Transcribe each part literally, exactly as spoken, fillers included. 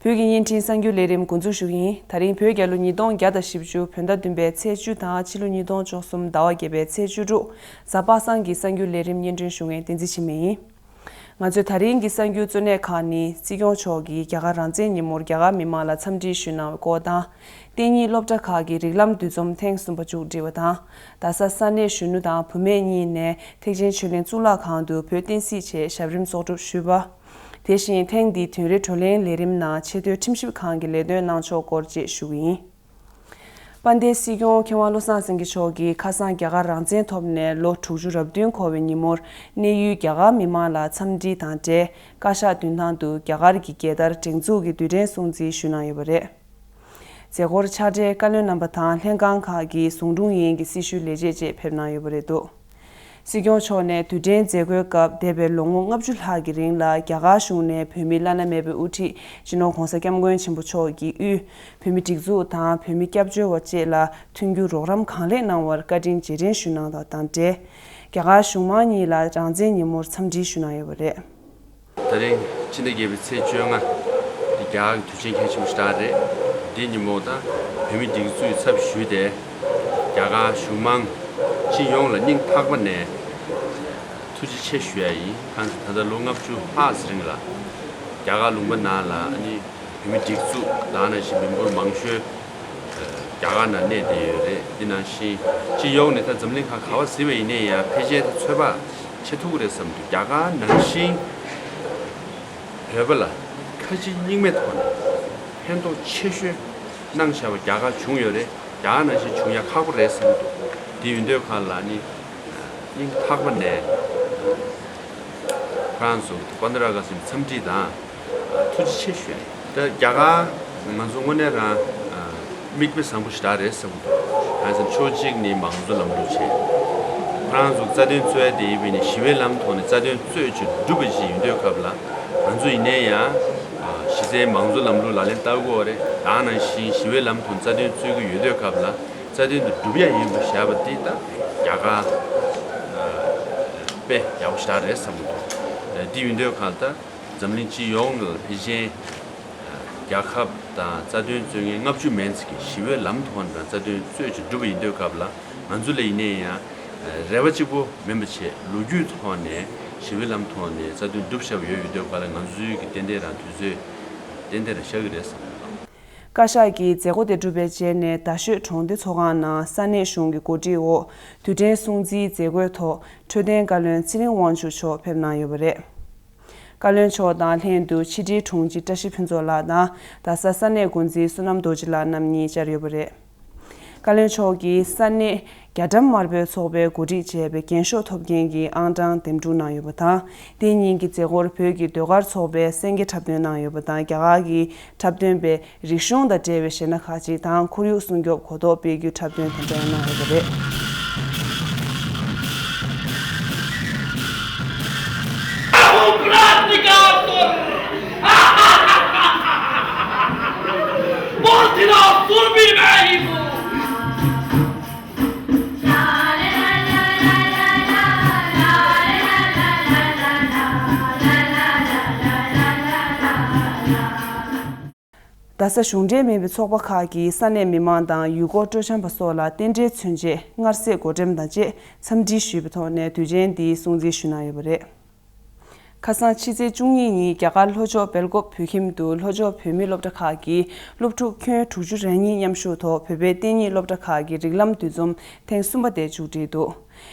བོད་ཀྱི་བརྙན་འཕྲིན་གསར་འགྱུར་ལས་རིམ་འགོ་འཛུགས་ཞུ་གི་ཡིན། ད་རིང་བོད་རྒྱལ་ལོ་ཉིས་སྟོང་བརྒྱ་དང་བཞི་བཅུ་བོད་ཟླ་བདུན་པའི་ཚེས་བཅུ་དང་ཕྱི་ལོ་ཉིས་སྟོང་བཅུ་གསུམ་ཟླ་བ་བརྒྱད་པའི་ཚེས་བཅུ་དྲུག་གཟའ་པ་སངས་ཀྱི་གསར་འགྱུར་ལས་རིམ་སྙན་སྒྲོན་ཞུ་མཁན་བསྟན་འཛིན་འཆི་མེད་ཡིན། ང་ཚོས་ད་རིང་གི་གསར་འགྱུར་གཙོ་གནད་ཁག་ནི། སྲིད་སྐྱོང་མཆོག་གིས་རྒྱ་གར་རང་བཙན་ཉིན་མོར་རྒྱ་གར་མི་མང་ལ་འཚམས་འདྲི་ཞུས་གནང་བའི་སྐོར་དང་། གཏན་ཉིད་སློབ་གྲྭ་ཁག་གི་རིགས་ལམ་འདུ་འཛོམས་ཐེངས་གསུམ་པ་མཇུག་སྒྲིལ་བ་དང་། རྡ་ས་ས་གནས་གཞོན་ནུ་དང་བུད་མེད་གཉིས་ནས་ཐེག་ཆེན་ཆོས་གླིང་གཙུག་ལག་ཁང་དུ་བོད་བསྟན་སྲིད་ཆེད་ཞབས་རིམ་གསོག་སྒྲུབ་ཞུས་པ། དེ་བཞིན་ཐེངས་འདིའི་དུས་རེ་བགྲོ་གླེང་ལས་རིམ་ནང་ཆེས་མཐོའི་ཁྲིམས་ཞིབ་ཁང་གི་ལས་དོན་གནང་ཕྱོགས་སྐོར་བཅས་ཞུ་གི་ཡིན། དཔལ་ལྡན་སྲིད་སྐྱོང་མཁས་དབང་བློ་བཟང་སེང་གེ་མཆོག་གིས་ཁ་སང་རྒྱ་གར་རང་བཙན་ཐོབ་ནས་ལོ་དྲུག་ཅུ་རབ་བདུན་འཁོར་བའི་ཉིན་མོར། གནས་ཡུལ་རྒྱ་གར་མི་མང་ལ་འཚམས་འདྲི་དང་འབྲེལ། བཀའ་ཤག་མདུན་ཐང་དུ་རྒྱ་གར་གྱི་རྒྱལ་དར་སྒྲེང་འཛུགས་ཀྱིས་དུས་དྲན་སྲུང་བརྩི་ཞུས་གནང་ཡོད་པ་རེད། མཛད་སྒོར་ཕྱག་སྦྲེལ་བཀའ་བློན་རྣམ་པ་དང་ལྷན་ཁང་ཁག་གི་ཟུང་དྲུང་ཡན་གྱི་སྲི་ཞུའི་ལས་བྱེད་བཅས་ཕེབས་གནང་ཡོད་པ་རེད་འདུག། སྲིད་སྐྱོང་མཆོག་ནས་དུས་དྲན་མཛད་སྒོའི་སྐབས། འདས་པའི་ལོ་ངོ་ལྔ་བཅུ་ལྷག་གི་རིང་ལ་རྒྱ་གར་གཞུང་ནས་བོད་མིའི་བླ་ན་མེད་པའི་དབུ་ཁྲིད་སྤྱི་ནོར་༧གོང་ས་༧སྐྱབས་མགོན་ཆེན་པོ་མཆོག་གིས་དབུས་བོད་མིའི་སྒྲིག་འཛུགས་དང་བོད་མི་སྐྱབས་བཅོལ་བ་བཅས་ལ་མཐུན་འགྱུར་རོགས་རམ་གང་ལེགས་གནང་བར་བཀའ་དྲིན་རྗེས་དྲན་ཞུ་གནང་དང་འབྲེལ། རྒྱ་གར་གཞུང་མང་གཉིས་ལ་རང་བཙན་ཉིན་མོར་འཚམས་འདྲི་ཞུ་གནང་ཡོད་པ་རེད། ད་རིང་ཕྱི་ཟླ་བརྒྱད་པའི་ཚེས་བཅོ་ལྔ། འདི་རྒྱ་གར་གྱི་དུས་ཆེན་གལ་ཆེན་པོ་ཞིག་རེད། འདིའི་ཉིན་མོ་དང་བོད་མིའི་སྒྲིག་འཛུགས་ཀྱི་ཚབ་ཞུས་ཏེ། རྒྱ་གར་གཞུང་མང་སྤྱི་ཡོངས་ལ་སྙིང་ཐག་པ་ནས་ཐུགས་རྗེ་ཆེ་ཞུ་ཡ་ཡིན། གང་ཟེར་ད་ལྟ་ལོ་ལྔ་བཅུ་ལྷག་ཙམ་རིང་ལ་རྒྱ་གར་ལུང་པ་ནང་ལ་ཨ་ནི་བོད་མིའི་སྒྲིག་འཛུགས་དང་ནང་བཞིན་མི་འབོར་མང་ཤོས་རྒྱ་གར་ནང་གནས་བསྡད་ཡོད་རེད། འདི་ནང་བཞིན་སྤྱི་ཡོངས་ནས་ད་འཛམ་གླིང་ཁག་ག་པར་གཟིགས་པ་ཡིན་ནའི་ཡང་ཕལ་ཆེར་ད་ཚོད་དཔག་བྱེད་ཐུབ་ཀྱི་རེད་བསམ་འདུག། རྒྱ་གར་ནང་བཞིན་བོད་པ་ལ་ཁ་ཕྱི་སྙིང་མེད་ཐོག་ནས་ཕན་ཐོགས་ཆེ་ཤོས་གནང་བཞག་པ་རྒྱ་གར་བྱུང་ཡོད་རེད། རྒྱ་གར་ནང་བཞིན་བྱུང་ཡ་ཁག་པོ་རེད་བསམ་འདུག། དེ་ཡིན་དུས་གང་ལ་ནི་སྙིང་ཐག་པ་ནས་ཁོ་རང་ཚོ་པཱན་དུ་ར་ག་སིང་འཚམས་འདྲི་དང་ཐུགས་རྗེ་ཆེ་ཞུ་ཡ་ཡིན། ད་རྒྱ་གར་ང་ཚོ་དངོས་གནས་རང་མིག་དཔེ་བཟང་པོ་ཞེ་དྲག་རེད་བསམ་གྱི་འདུག། གང་ཡིན་ཟེར་ན་ཕྱོགས་གཅིག་ནས་མང་གཙོ་ལམ་ལུགས་བྱས། ཁོ་རང་ཚོ་རྩ་དོན་རྩོད་ཡ་དེ་ཡིན་པས་ནི་ཞི་བའི་ལམ་ཐོག་ནས་རྩ་དོན་རྩོད་ཅིག་སྒྲུབ་པ་ཞིག་ཡིན་དུས་སྐབས་ལ་ང་ཚོ་ཡིན་ནའི་ཡང་གཞི་རྩའི་མང་གཙོ་ལམ་ལུགས་ལག་ལེན་བསྟར་དགོས་པ་རེད། ད་ནང་བཞིན་ཞི་བའི་ལམ་ཐོག་ནས་རྩ་དོན་རྩོད་ཀྱི་ཡོད་དུས་སྐབས་ལ་རྩ་དོན་དེ་སྒྲུབ་ཡ་ཡིན་པ་བཞག་པ་འདི་ད་རྒྱ་གར་དཔེ་ཡག་པོ་ཞེ་དྲག་རེད་བསམ་གྱི་འདུག། འདི་ཡིན་དུས་གང་ལྟར། འཛམ་གླིང་སྤྱི་ཡོངས་ལ་ཕལ་ཆེར་རྒྱལ་ཁབ་དང་རྩ་དོན་རྩོད་མཁན་ལྔ་བཅུ་མན་ཙམ་གྱིས་ཞི་བའི་ལམ་ཐོག་ནས་རང་རྩ་དོན་རྩོད་ཅིག་བསྒྲུབས་པ་ཡིན་དུས་སྐབས་ལ་ང་ཚོ་ལ་ཡིན་ནའི་ཡང་རེ་བ་གཅིག་པོ་མིན་པ་བྱས་ལོ་རྒྱུས་ཐོག་ནས་ཞི་བའི་ལམ་ཐོག་ནས་རྩ་དོན་བསྒྲུབས་བཞག་པ་ཡོད་ཡོད་དུས་སྐབས་ལ་ང་ཚོའི་གི་ཏན་ཏན་རང་དུས་ཚོད་ཏན་ཏན་རང་ཤར་གི་རེད་བསམ་གྱི་འདུག། བཀའ་ཤག་གི་མཛད་སྒོ་དེ་གྲུབ་པའི་རྗེས་ནས་རྡ་ཤོད་གྲོང་སྡེ་ཚོགས་ཁང་ནང་ས་གནས་གཞུང་གི་གོ་སྒྲིག་འོག་དུས་དྲན་སྲུང་བརྩིའི་མཛད་སྒོའི་ཐོག་འཕྲོད་བསྟེན་བཀའ་བློན་ཚེ་རིང་དབང་ཕྱུག་མཆོག་ཕེབས་གནང་ཡོད་པ་རེད། བཀའ་བློན་མཆོག་དང་ལྷན་དུ་ཕྱི་དྲིལ་དྲུང་ཆེ་བཀྲ་ཤིས་ཕུན་ཚོགས་ལགས་དང་རྡ་ས་ས་གནས་འགོ་འཛིན་བསོད་ནམས་རྡོ་རྗེ་ལགས་རྣམ་གཉིས་བཅར་ཡོད་པ་རེད། བཀའ་བློན་མཆོག་གིས་ས་གནས་རྒྱ་གྲམ་དམར་པོའི་ཚོགས་པས་གོ་སྒྲིག་བྱས་པའི་རྒྱན་ཤོག་ཐོབ་མཁན་གྱི་ཨང་གྲངས་འདེམས་སྒྲུག་གནང་ཡོད་པ་དང་། དེ་ཉིན་གྱི་མཛད་སྒོར་བོད་ཀྱི་ཟློས་གར་ཚོགས་པས་གསན་རྒྱ་འཁྲབ་སྟོན་གནང་ཡོད་པ་དང་། རྒྱ་གར་གྱི་འཁྲབ་སྟོན་པས་རིག་གཞུང་དང་འབྲེལ་བའི་གཞས་སྣ་ཁག་ཅིག་དང་ཁོར་ཡུག་སྲུང་སྐྱོབ་གོ་རྟོགས་སྤེལ་རྒྱུའི་འཁྲབ་སྟོན་དེ་འདྲ་གནང་ཡོད་པ་རེད། རྡ་ས་གཞུང་འབྲེལ་མིན་པའི་ཚོགས་པ་ཁག་གིས་ས་གནས་མི་མང་དང་ཡུལ་སྐོར་སྤྲོ་འཆམ་པ་སོགས་ལ་རྟེན་འབྲེལ་མཚོན་ཆེད་མངར་ཟས་བགོ་འགྲེམས་དང་བཅས་འཚམས་འདྲི་ཞུས་པའི་ཐོག་ནས་དུས་ཆེན་འདིའི་སྲུང་བརྩི་ཞུས་གནང་ཡོད་པ་རེད། ཁ་སང་ཕྱི་ཚེས་བཅུ་གཉིས་ཉིན་རྒྱ་གར་ལྷོ་ཕྱོགས་སྦེལ་ཀོབ་བོད་ཁྱིམ་དུ་ལྷོ་ཕྱོགས་བོད་མིའི་སློབ་གྲྭ་ཁག་གི་སློབ་ཕྲུག་ཁྱོན་དྲུག་ཅུ་རེ་གཉིས་མཉམ་ཞུགས་ཐོག་བོད་པའི་གཏན་ཉིད་སློབ་གྲྭ་ཁག་གི་རིགས་ལམ་འདུ་འཛོམས་ཐེངས་གསུམ་པ་དེ་མཇུག་སྒྲིལ་འདུག།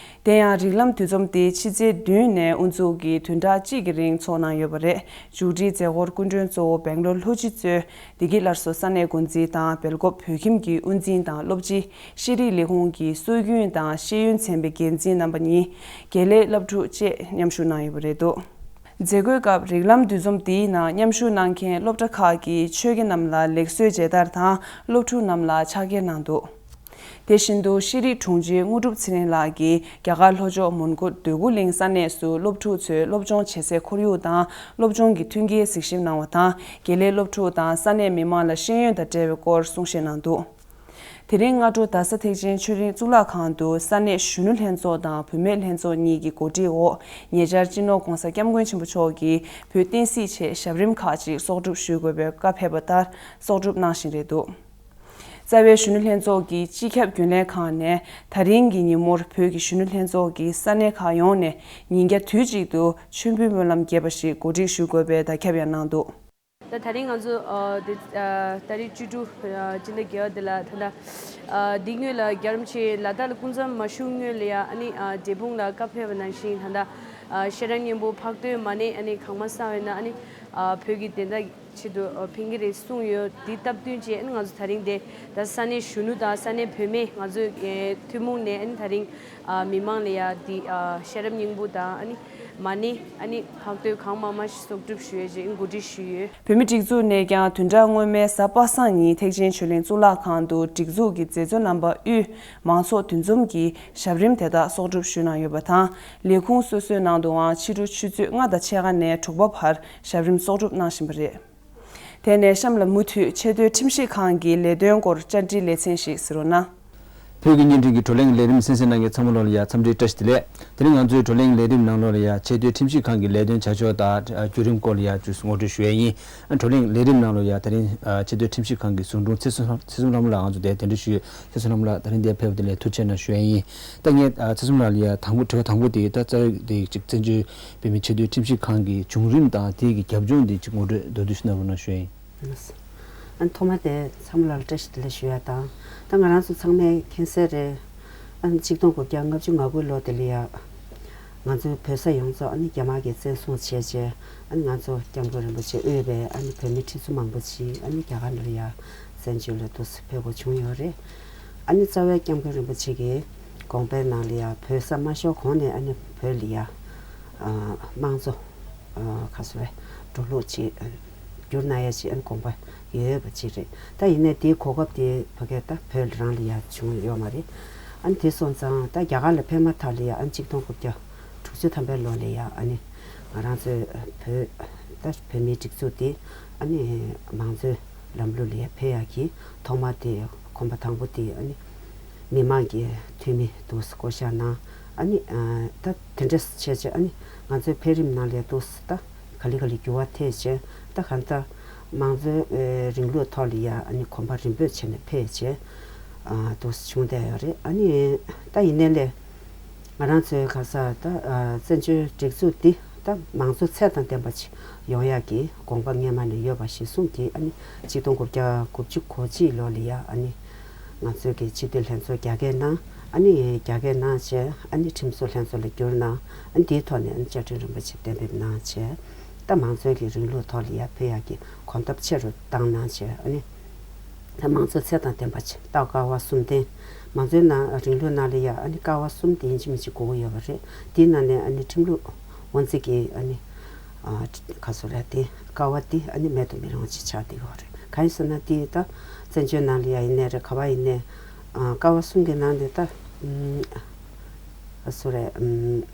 དེ་ཡང་རིགས་ལམ་འདུ་འཛོམས་དེ་ཕྱི་ཚེས་བདུན་ནས་དབུ་འཛུགས་ཀྱིས་བདུན་ཕྲག་གཅིག་གི་རིང་འཚོགས་གནང་ཡོད་པ་རེད། མཇུག་སྒྲིལ་མཛད་སྒོར་སྐུ་མགྲོན་གཙོ་བོ་སྦེང་ལོར་ལྷོ་སྤྱི་གཙོས་བདེ་སྐྱིད་སླར་གསོ་ས་གནས་འགོ་འཛིན་དང་སྦེལ་ཀོབ་བོད་ཁྱིམ་གྱི་དབུ་འཛིན་དང་སློབ་སྤྱི། ཤེས་རིག་ལས་ཁུངས་ཀྱི་སྲོལ་རྒྱུན་དང་ཤེས་ཡོན་ཚན་པའི་འགན་འཛིན་རྣམ་པ་གཉིས། དགེ་ལས་སློབ་ཕྲུག་བཅས་མཉམ་ཞུགས་གནང་ཡོད་པ་རེད་འདུག། མཛད་སྒོའི་སྐབས་རིགས་ལམ་འདུ་འཛོམས་འདིའི་ནང་མཉམ་ཞུགས་གནང་མཁན་སློབ་གྲྭ་ཁག་གི་ཆོས་དགེ་རྣམས་ལ་ལེགས་གསོལ་མཇལ་དར་དང་སློབ་ཕྲུག་རྣམས་ལ་ཕྱག་འཁྱེར་གནང་འདུག། དེ་བཞིན་དུ་ཤེས་རིག་དྲུང་ཆེ་དངོས་གྲུབ་ཚེ་རིང་ལགས་ཀྱིས་རྒྱ་གར་ལྷོ་ཕྱོགས་མོན་གྷོ་འདོད་རྒུ་གླིང་ས་གནས་སུ་སློབ་ཕྲུག་ཚོས་སློབ་སྦྱོང་བྱེད་སའི་ཁོར་ཡུག་དང་སློབ་སྦྱོང་གི་མཐུན་རྐྱེན་གཟིགས་ཞིབ་གནང་བ་དང་། དགེ་ལས་སློབ་ཕྲུག་དང་ས་གནས་མི་མང་ལ་ཤེས་ཡོན་དང་འབྲེལ་བའི་སྐོར་གསུང་བཤད་གནང་འདུག། དེ་རིང་སྔ་དྲོ་རྡ་ས་ཐེག་ཆེན་ཆོས་གླིང་གཙུག་ལག་ཁང་དུ་ས་གནས་གཞོན་ནུ་ལྷན་ཚོགས་དང་བུད་མེད་ལྷན་ཚོགས་གཉིས་ཀྱི་གོ་སྒྲིག་འོག་ཉེ་ཆར་སྤྱི་ནོར་༧གོང་ས་༧སྐྱབས་མགོན་ཆེན་པོ་མཆོག་གིས་བོད་བསྟན་སྲིད་ཆེད་ཞབས་རིམ་ཁག་ཅིག་གསོག་སྒྲུབ་ཞུ་དགོས་པའི་བཀའ་ཕེབས་པ་ལྟར་གསོག་སྒྲུབ་གནང་བཞིན་རེད་འདུག་རྩ་བའི་གཞོན་ནུ་ལྷན་ཚོགས་ཀྱི་སྤྱི་ཁྱབ་རྒྱུན་ལས་ཁང་ནས་ད་རིང་གི་ཉིན་མོར་བོད་ཀྱི་གཞོན་ནུ་ལྷན་ཚོགས་ཀྱི་ས་གནས་ཁག་ཡོངས་ནས་ཉིན་བརྒྱ་དུས་གཅིག་ཏུ་མཆོད་འབུལ་སྨོན་ལམ་རྒྱས་པ་ཞིག་གོ་སྒྲིག་ཞུ་དགོས་པའི་བརྡ་ཁྱབ་ཡང་གནང་འདུག་ད་ད་རིང་ང་ཚོ་ཨ་དེ་ཨ་ཏ་རིག་བཅུ་དྲུག་ཨ་སྤྱི་ཟླ་བརྒྱད་པ་དེ་ལ་ད་ལྟ་ཨ་འདི་སྔོན་ལ་རྒྱལ་རིམ་ཆེན་ལ་དྭགས་ལ་སྐུ་མཚམས་མ་བཞུགས་སྔོན་ལ་ཡ་ཨ་ནི་ཨ་འབྲས་སྤུངས་ལ་བཀའ་ཕེབས་པ་ནང་བཞིན་ད་ལྟ་ཨ་ཤེས་རབ་སྙིང་པོ་འཕགས་བསྟོད་མ་ཎི་ཨ་ནི་གང་མ་བསགས་པ་ཡིན་ན་ཨ་ནི་ཨ་བོད་ཀྱི་བདེན་མཐའ་ཆེད་དུ་ཨ་ཕན་གྱི་རེད་གསུངས་ཡོད། འདི་སྟབས་བསྟུན་བྱས་ཨ་ནི་ང་ཚོ་ད་རིང་དེ་ད་ས་གནས་གཞོན་ནུ་དང་ས་གནས་བུད་མེད་ང་ཚོའི་ཨེ་ཐུན་མོང་ནས་ཨ་ནི་ད་རིང་ཨ་མི་མང་ལ་ཡ་འདི་ཨ་ཤེས་རབ་སྙིང་པོ་དང་ཨ་ནི་མ་ཎི་ཨ་ནི་འཕགས་བསྟོད་གང་མང་མང་ཞིག་གསོག་སྒྲུབ་ཞུ་ཡས་ཅིག་གོ་སྒྲིག་ཞུས་ཡོད། བོད་མིའི་སྒྲིག་འཛུགས་ནས་ཀྱང་བདུན་ཕྲག་སྔོན་མའི་གཟའ་པ་སངས་ཉིན་ཐེག་ཆེན་ཆོས་གླིང་གཙུག་ལག་ཁང་དུ་སྒྲིག་འཛུགས་ཀྱི་མཛད་གཙོ་རྣམ་པ་དབུས་མང་ཚོགས་འདུ་འཛོམས་ཀྱི་ཞབས་རིམ་དེ་དག་གསོག་སྒྲུབ་ཞུས་གནང་ཡོད་པ་དང་། ལས་ཁུངས་སོ་སོའི་ནང་དུའང་ཕྱི་དྲོ་ཆུ་ཚོད་ལྔ་དང་ཕྱེད་ཀ་ནས་དྲུག་པ་བར་ཞབས་རིམ་གསོག་སྒྲུབ་གནང་བཞིན་པ་རེད། དེ་ནས་གཤམ་ལ་མུ་མཐུད་ཆེས་མཐོའི་ཁྲིམས་ཞིབ་ཁང་གི་ལས་དོན་སྐོར་བཅར་འདྲིའི་ལེ་ཚན་ཞིག་གཟིགས་རོགས་གནང་། བོད་ཀྱི་བརྙན་འཕྲིན་གྱི་བགྲོ་གླེང་ལས་རིམ་གསན་གཟིགས་གནང་མཁན་ཚང་མ་ལོག་ལ་ཡ་འཚམས་འདྲིའི་བཀྲ་ཤིས་བདེ་ལེགས། དེ་རིང་ང་ཚོའི་བགྲོ་གླེང་ལས་རིམ་ནང་ལོགས་ལ་ཡ་ཆེས་མཐོའི་ཁྲིམས་ཞིབ་ཁང་གི་ལས་དོན་བྱ་ཕྱོགས་དང་བརྒྱུད་རིམ་སྐོར་ལ་ཡ་ཅུས་ངོ་སྤྲོད་ཞུ་ཡས་ཡིན། བགྲོ་གླེང་ལས་རིམ་ནང་ལོགས་ཡ་དེ་རིང་ཆེས་མཐོའི་ཁྲིམས་ཞིབ་ཁང་གི་ཟུང་དྲུང་ཚེ་བསོད་ཚེ་བསོད་ལྷ་མོ་ལགས་ང་ཚོ་དེ་གདན་འདྲེན་ཞུས། ཚེ་བསོད་ལྷ་མོ་ལགས་ད་རིང་འདིར་ཕེབས་པ་དེ་ལ་ཐུགས་རྗེ་གནང་ཞུ་ཡས་ཡིན། ད་ངས་ཨ་ཚེ་བསོད་ལྷ་མོ་ལགས་ལ་ཡ་དང་པོ་དྲི་བ་དང་པོ་དེ་ད་རྩ་བའི་དེ་ཅིག་བཙན་བྱོལ་བོད་མིའི་ཆེས་མཐོའི་ཁྲིམས་ཞིབ་ཁང་གི་བྱུང་རིམ་དང་དེ་གི་རྒྱབ་ལྗོངས་དེ་ཅིག་ངོ་སྤྲོད་མདོར་བསྡུས་ཤིག་གནང་རོགས་གནང་ཞུ་ཡས་ཡིན། ཨ་ཐོག་མ་དེ་ཚང་མ་ལ་བཀྲ་ཤིས་བདེ་ལེགས་ཞུ་ཡ་དང་། ད་ང་རང་ཚོ་ཚང་མས་མཁྱེན་གསལ་རེད། ཨ་ནི་ཆིག་སྟོང་དགུ་བརྒྱ་ལྔ་བཅུ་ང་དགུ་ལོ་དེ་ལ་ཡ། ང་ཚོའི་བོད་ས་ཡོངས་རྫོགས་ཨ་ནི་རྒྱ་དམར་གྱིས་བཙན་བཟུང་བྱས་རྗེས་ཨ་ནི་ང་ཚོ་སྐྱབས་མགོན་རིན་པོ་ཆེ་དབུས་པའི་ཨ་ནི་བོད་མི་ཁྲི་ཚོ་མང་པོ་ཅིག་ཨ་ནི་རྒྱ་གར་ནང་ལ་ཡ་བཙན་བྱོལ་ལ་འདུག་སེ་ཕེབས་དགོས་བྱུང་ཡོད་རེད། ཨ་ནི་རྩ་བའི་སྐྱབས་མགོན་རིན་པོ་ཆེ་གི་དགོངས་པའི་ནང་ལ་ཡ་བོད་ས་མ་ཤོར་གོང་ནས་ཨ་ནི་བོད་ལ་ཡ་ཨ་དམངས་གཙོ་ཨ་ག་ཟེར་རེད་འགྲོ་ལུགས་ཅིག་བསྒྱུར་གནང་ཡ་ཅིག་ཨ་ནི་དགོངས་པ་ཡོད་པ་ཅིག་རེད། ད་ཡིན་ནའི་དེའི་གོ་སྐབས་དེ་ཕ་གིར་ད་བོད་རང་ལ་ཡ་བྱུང་ཡོད་མ་རེད། ཨ་ནི་དེ་སོང་ཙང་ད་རྒྱ་གར་ལ་ཕེབས་མ་ཐག་ལ་ཡ་ཨ་ནི་ཆིག་སྟོང་དགུ་བརྒྱ་དྲུག་ཅུ་ཐམ་པའི་ལོ་ལ་ཡ་ཨ་ནི་ང་རང་ཚོའི་བོད་ད་བོད་མིའི་སྒྲིག་འཛུགས་དེ་ཨ་ནི་མང་གཙོའི་ལམ་ལུགས་ལ་ཡ་ཕེབས་ཡག་གི་ཐོག་མ་དེ་གོམ་པ་དང་པོ་དེ་ཨ་ནི་མི་མང་གི་འཐུས་མི་འདུག་སེ་བསྐོ་བཞག་གནང་། ཨ་ནི་ཨ་ད་དེ་འདྲ་བྱས་བྱས་ཨ་ནི་ང་ཚོའི་འཕེལ་རིམ་ནང་ལ་འདུག་སེ་ད་ག་ལེ་ག་ལེ་འགྱུར་བ་ཐེབས་བྱས་ད་གང་ལྟར་དམངས་གཙོའི་ཨེ་རིང་ལུགས་ཐོག་ལ་ཡ་ཨ་ནི་གོམ་པ་རིམ་སྤོས་བྱས་ནས་ཕེབས་བྱས་ཨ་འདུག་སེ་བྱུང་བསྡད་ཡོད་རེད། ཨ་ནི་ད་ཡིན་ནའི་ལས། ང་རང་ཚོའི་ག་ས་ད་ཨ་བཙན་བྱོལ་སྒྲིག་འཛུགས་འདི་ད་མང་གཙོ་ཚད་དང་ལྡན་པ་ཅིག་ཡོང་ཡག་གི་དགོངས་པ་སྔོན་མ་ནས་ཡོད་པ་གཞིར་བཟུང་གིས་ཨ་ནི་ཆིག་སྟོང་དགུ་བརྒྱ་དགུ་བཅུ་གོ་གཅིག་ལོ་ལ་ཡ་ཨ་ནི་ང་ཚོའི་གི་སྤྱི་འཐུས་ལྷན་ཚོགས་རྒྱ་སྐྱེད་གནང་། ཨ་ནི་རྒྱ་སྐྱེད་གནང་བྱས་ཨ་ནི་ཁྲིམས་བཟོ་ལྷན་ཚོགས་ལ་བསྒྱུར་གནང་། ཨ་ནི་དེའི་ཐོག་ནས་ཨ་ནི་བཅའ་ཁྲིམས་རིམ་པ་ཆེ་གཏན་འབེབས་གནང་བྱས་ད་མང་གཙོའི་གི་རིང་ལུགས་ཐོག་ལ་ཡ་ཕེབས་ཡག་གི་གོམ་སྟབས་ཆེ་རུ་བཏང་གནང་བྱས་ཨ་ནི། ད་མང་གཙོ་ཚད་དང་ལྡན་པ་ཅིག་ད་ཀ་བ་གསུམ་ལྡན། མང་གཙོའི་ནང་རིང་ལུགས་ནང་ལ་ཡ་ཨ་ནི་ཀ་བ་གསུམ་དེ་ཡིན་གཅིག་མིན་གཅིག་དགོས་ཀྱི་ཡོད་པ་རེད། དེའི་ནང་ནས་ཨ་ནི་ཁྲིམས་ལུགས་དབང་འཛིན་གྱི་ཨ་ནི་ཨ་ག་ཟེར་རེད་དེ་ཀ་བ་དེ་ཨ་ནི་མེད་དུ་མི་རུང་བ་ཅིག་ཆགས་བསྡད་ཡོད་རེད། གང་ཡིན་ཟེར་ན་དེ་ད་བཙན་བྱོལ་ནང་ལ་ཡ་ཡིན་ནའི་རེད། ག་བ་ཡིན་ནའི་ཨ་ཀ་བ་གསུམ་གྱི་ནང་ནས་ད་ཨ་ག་ཟེར་རེད།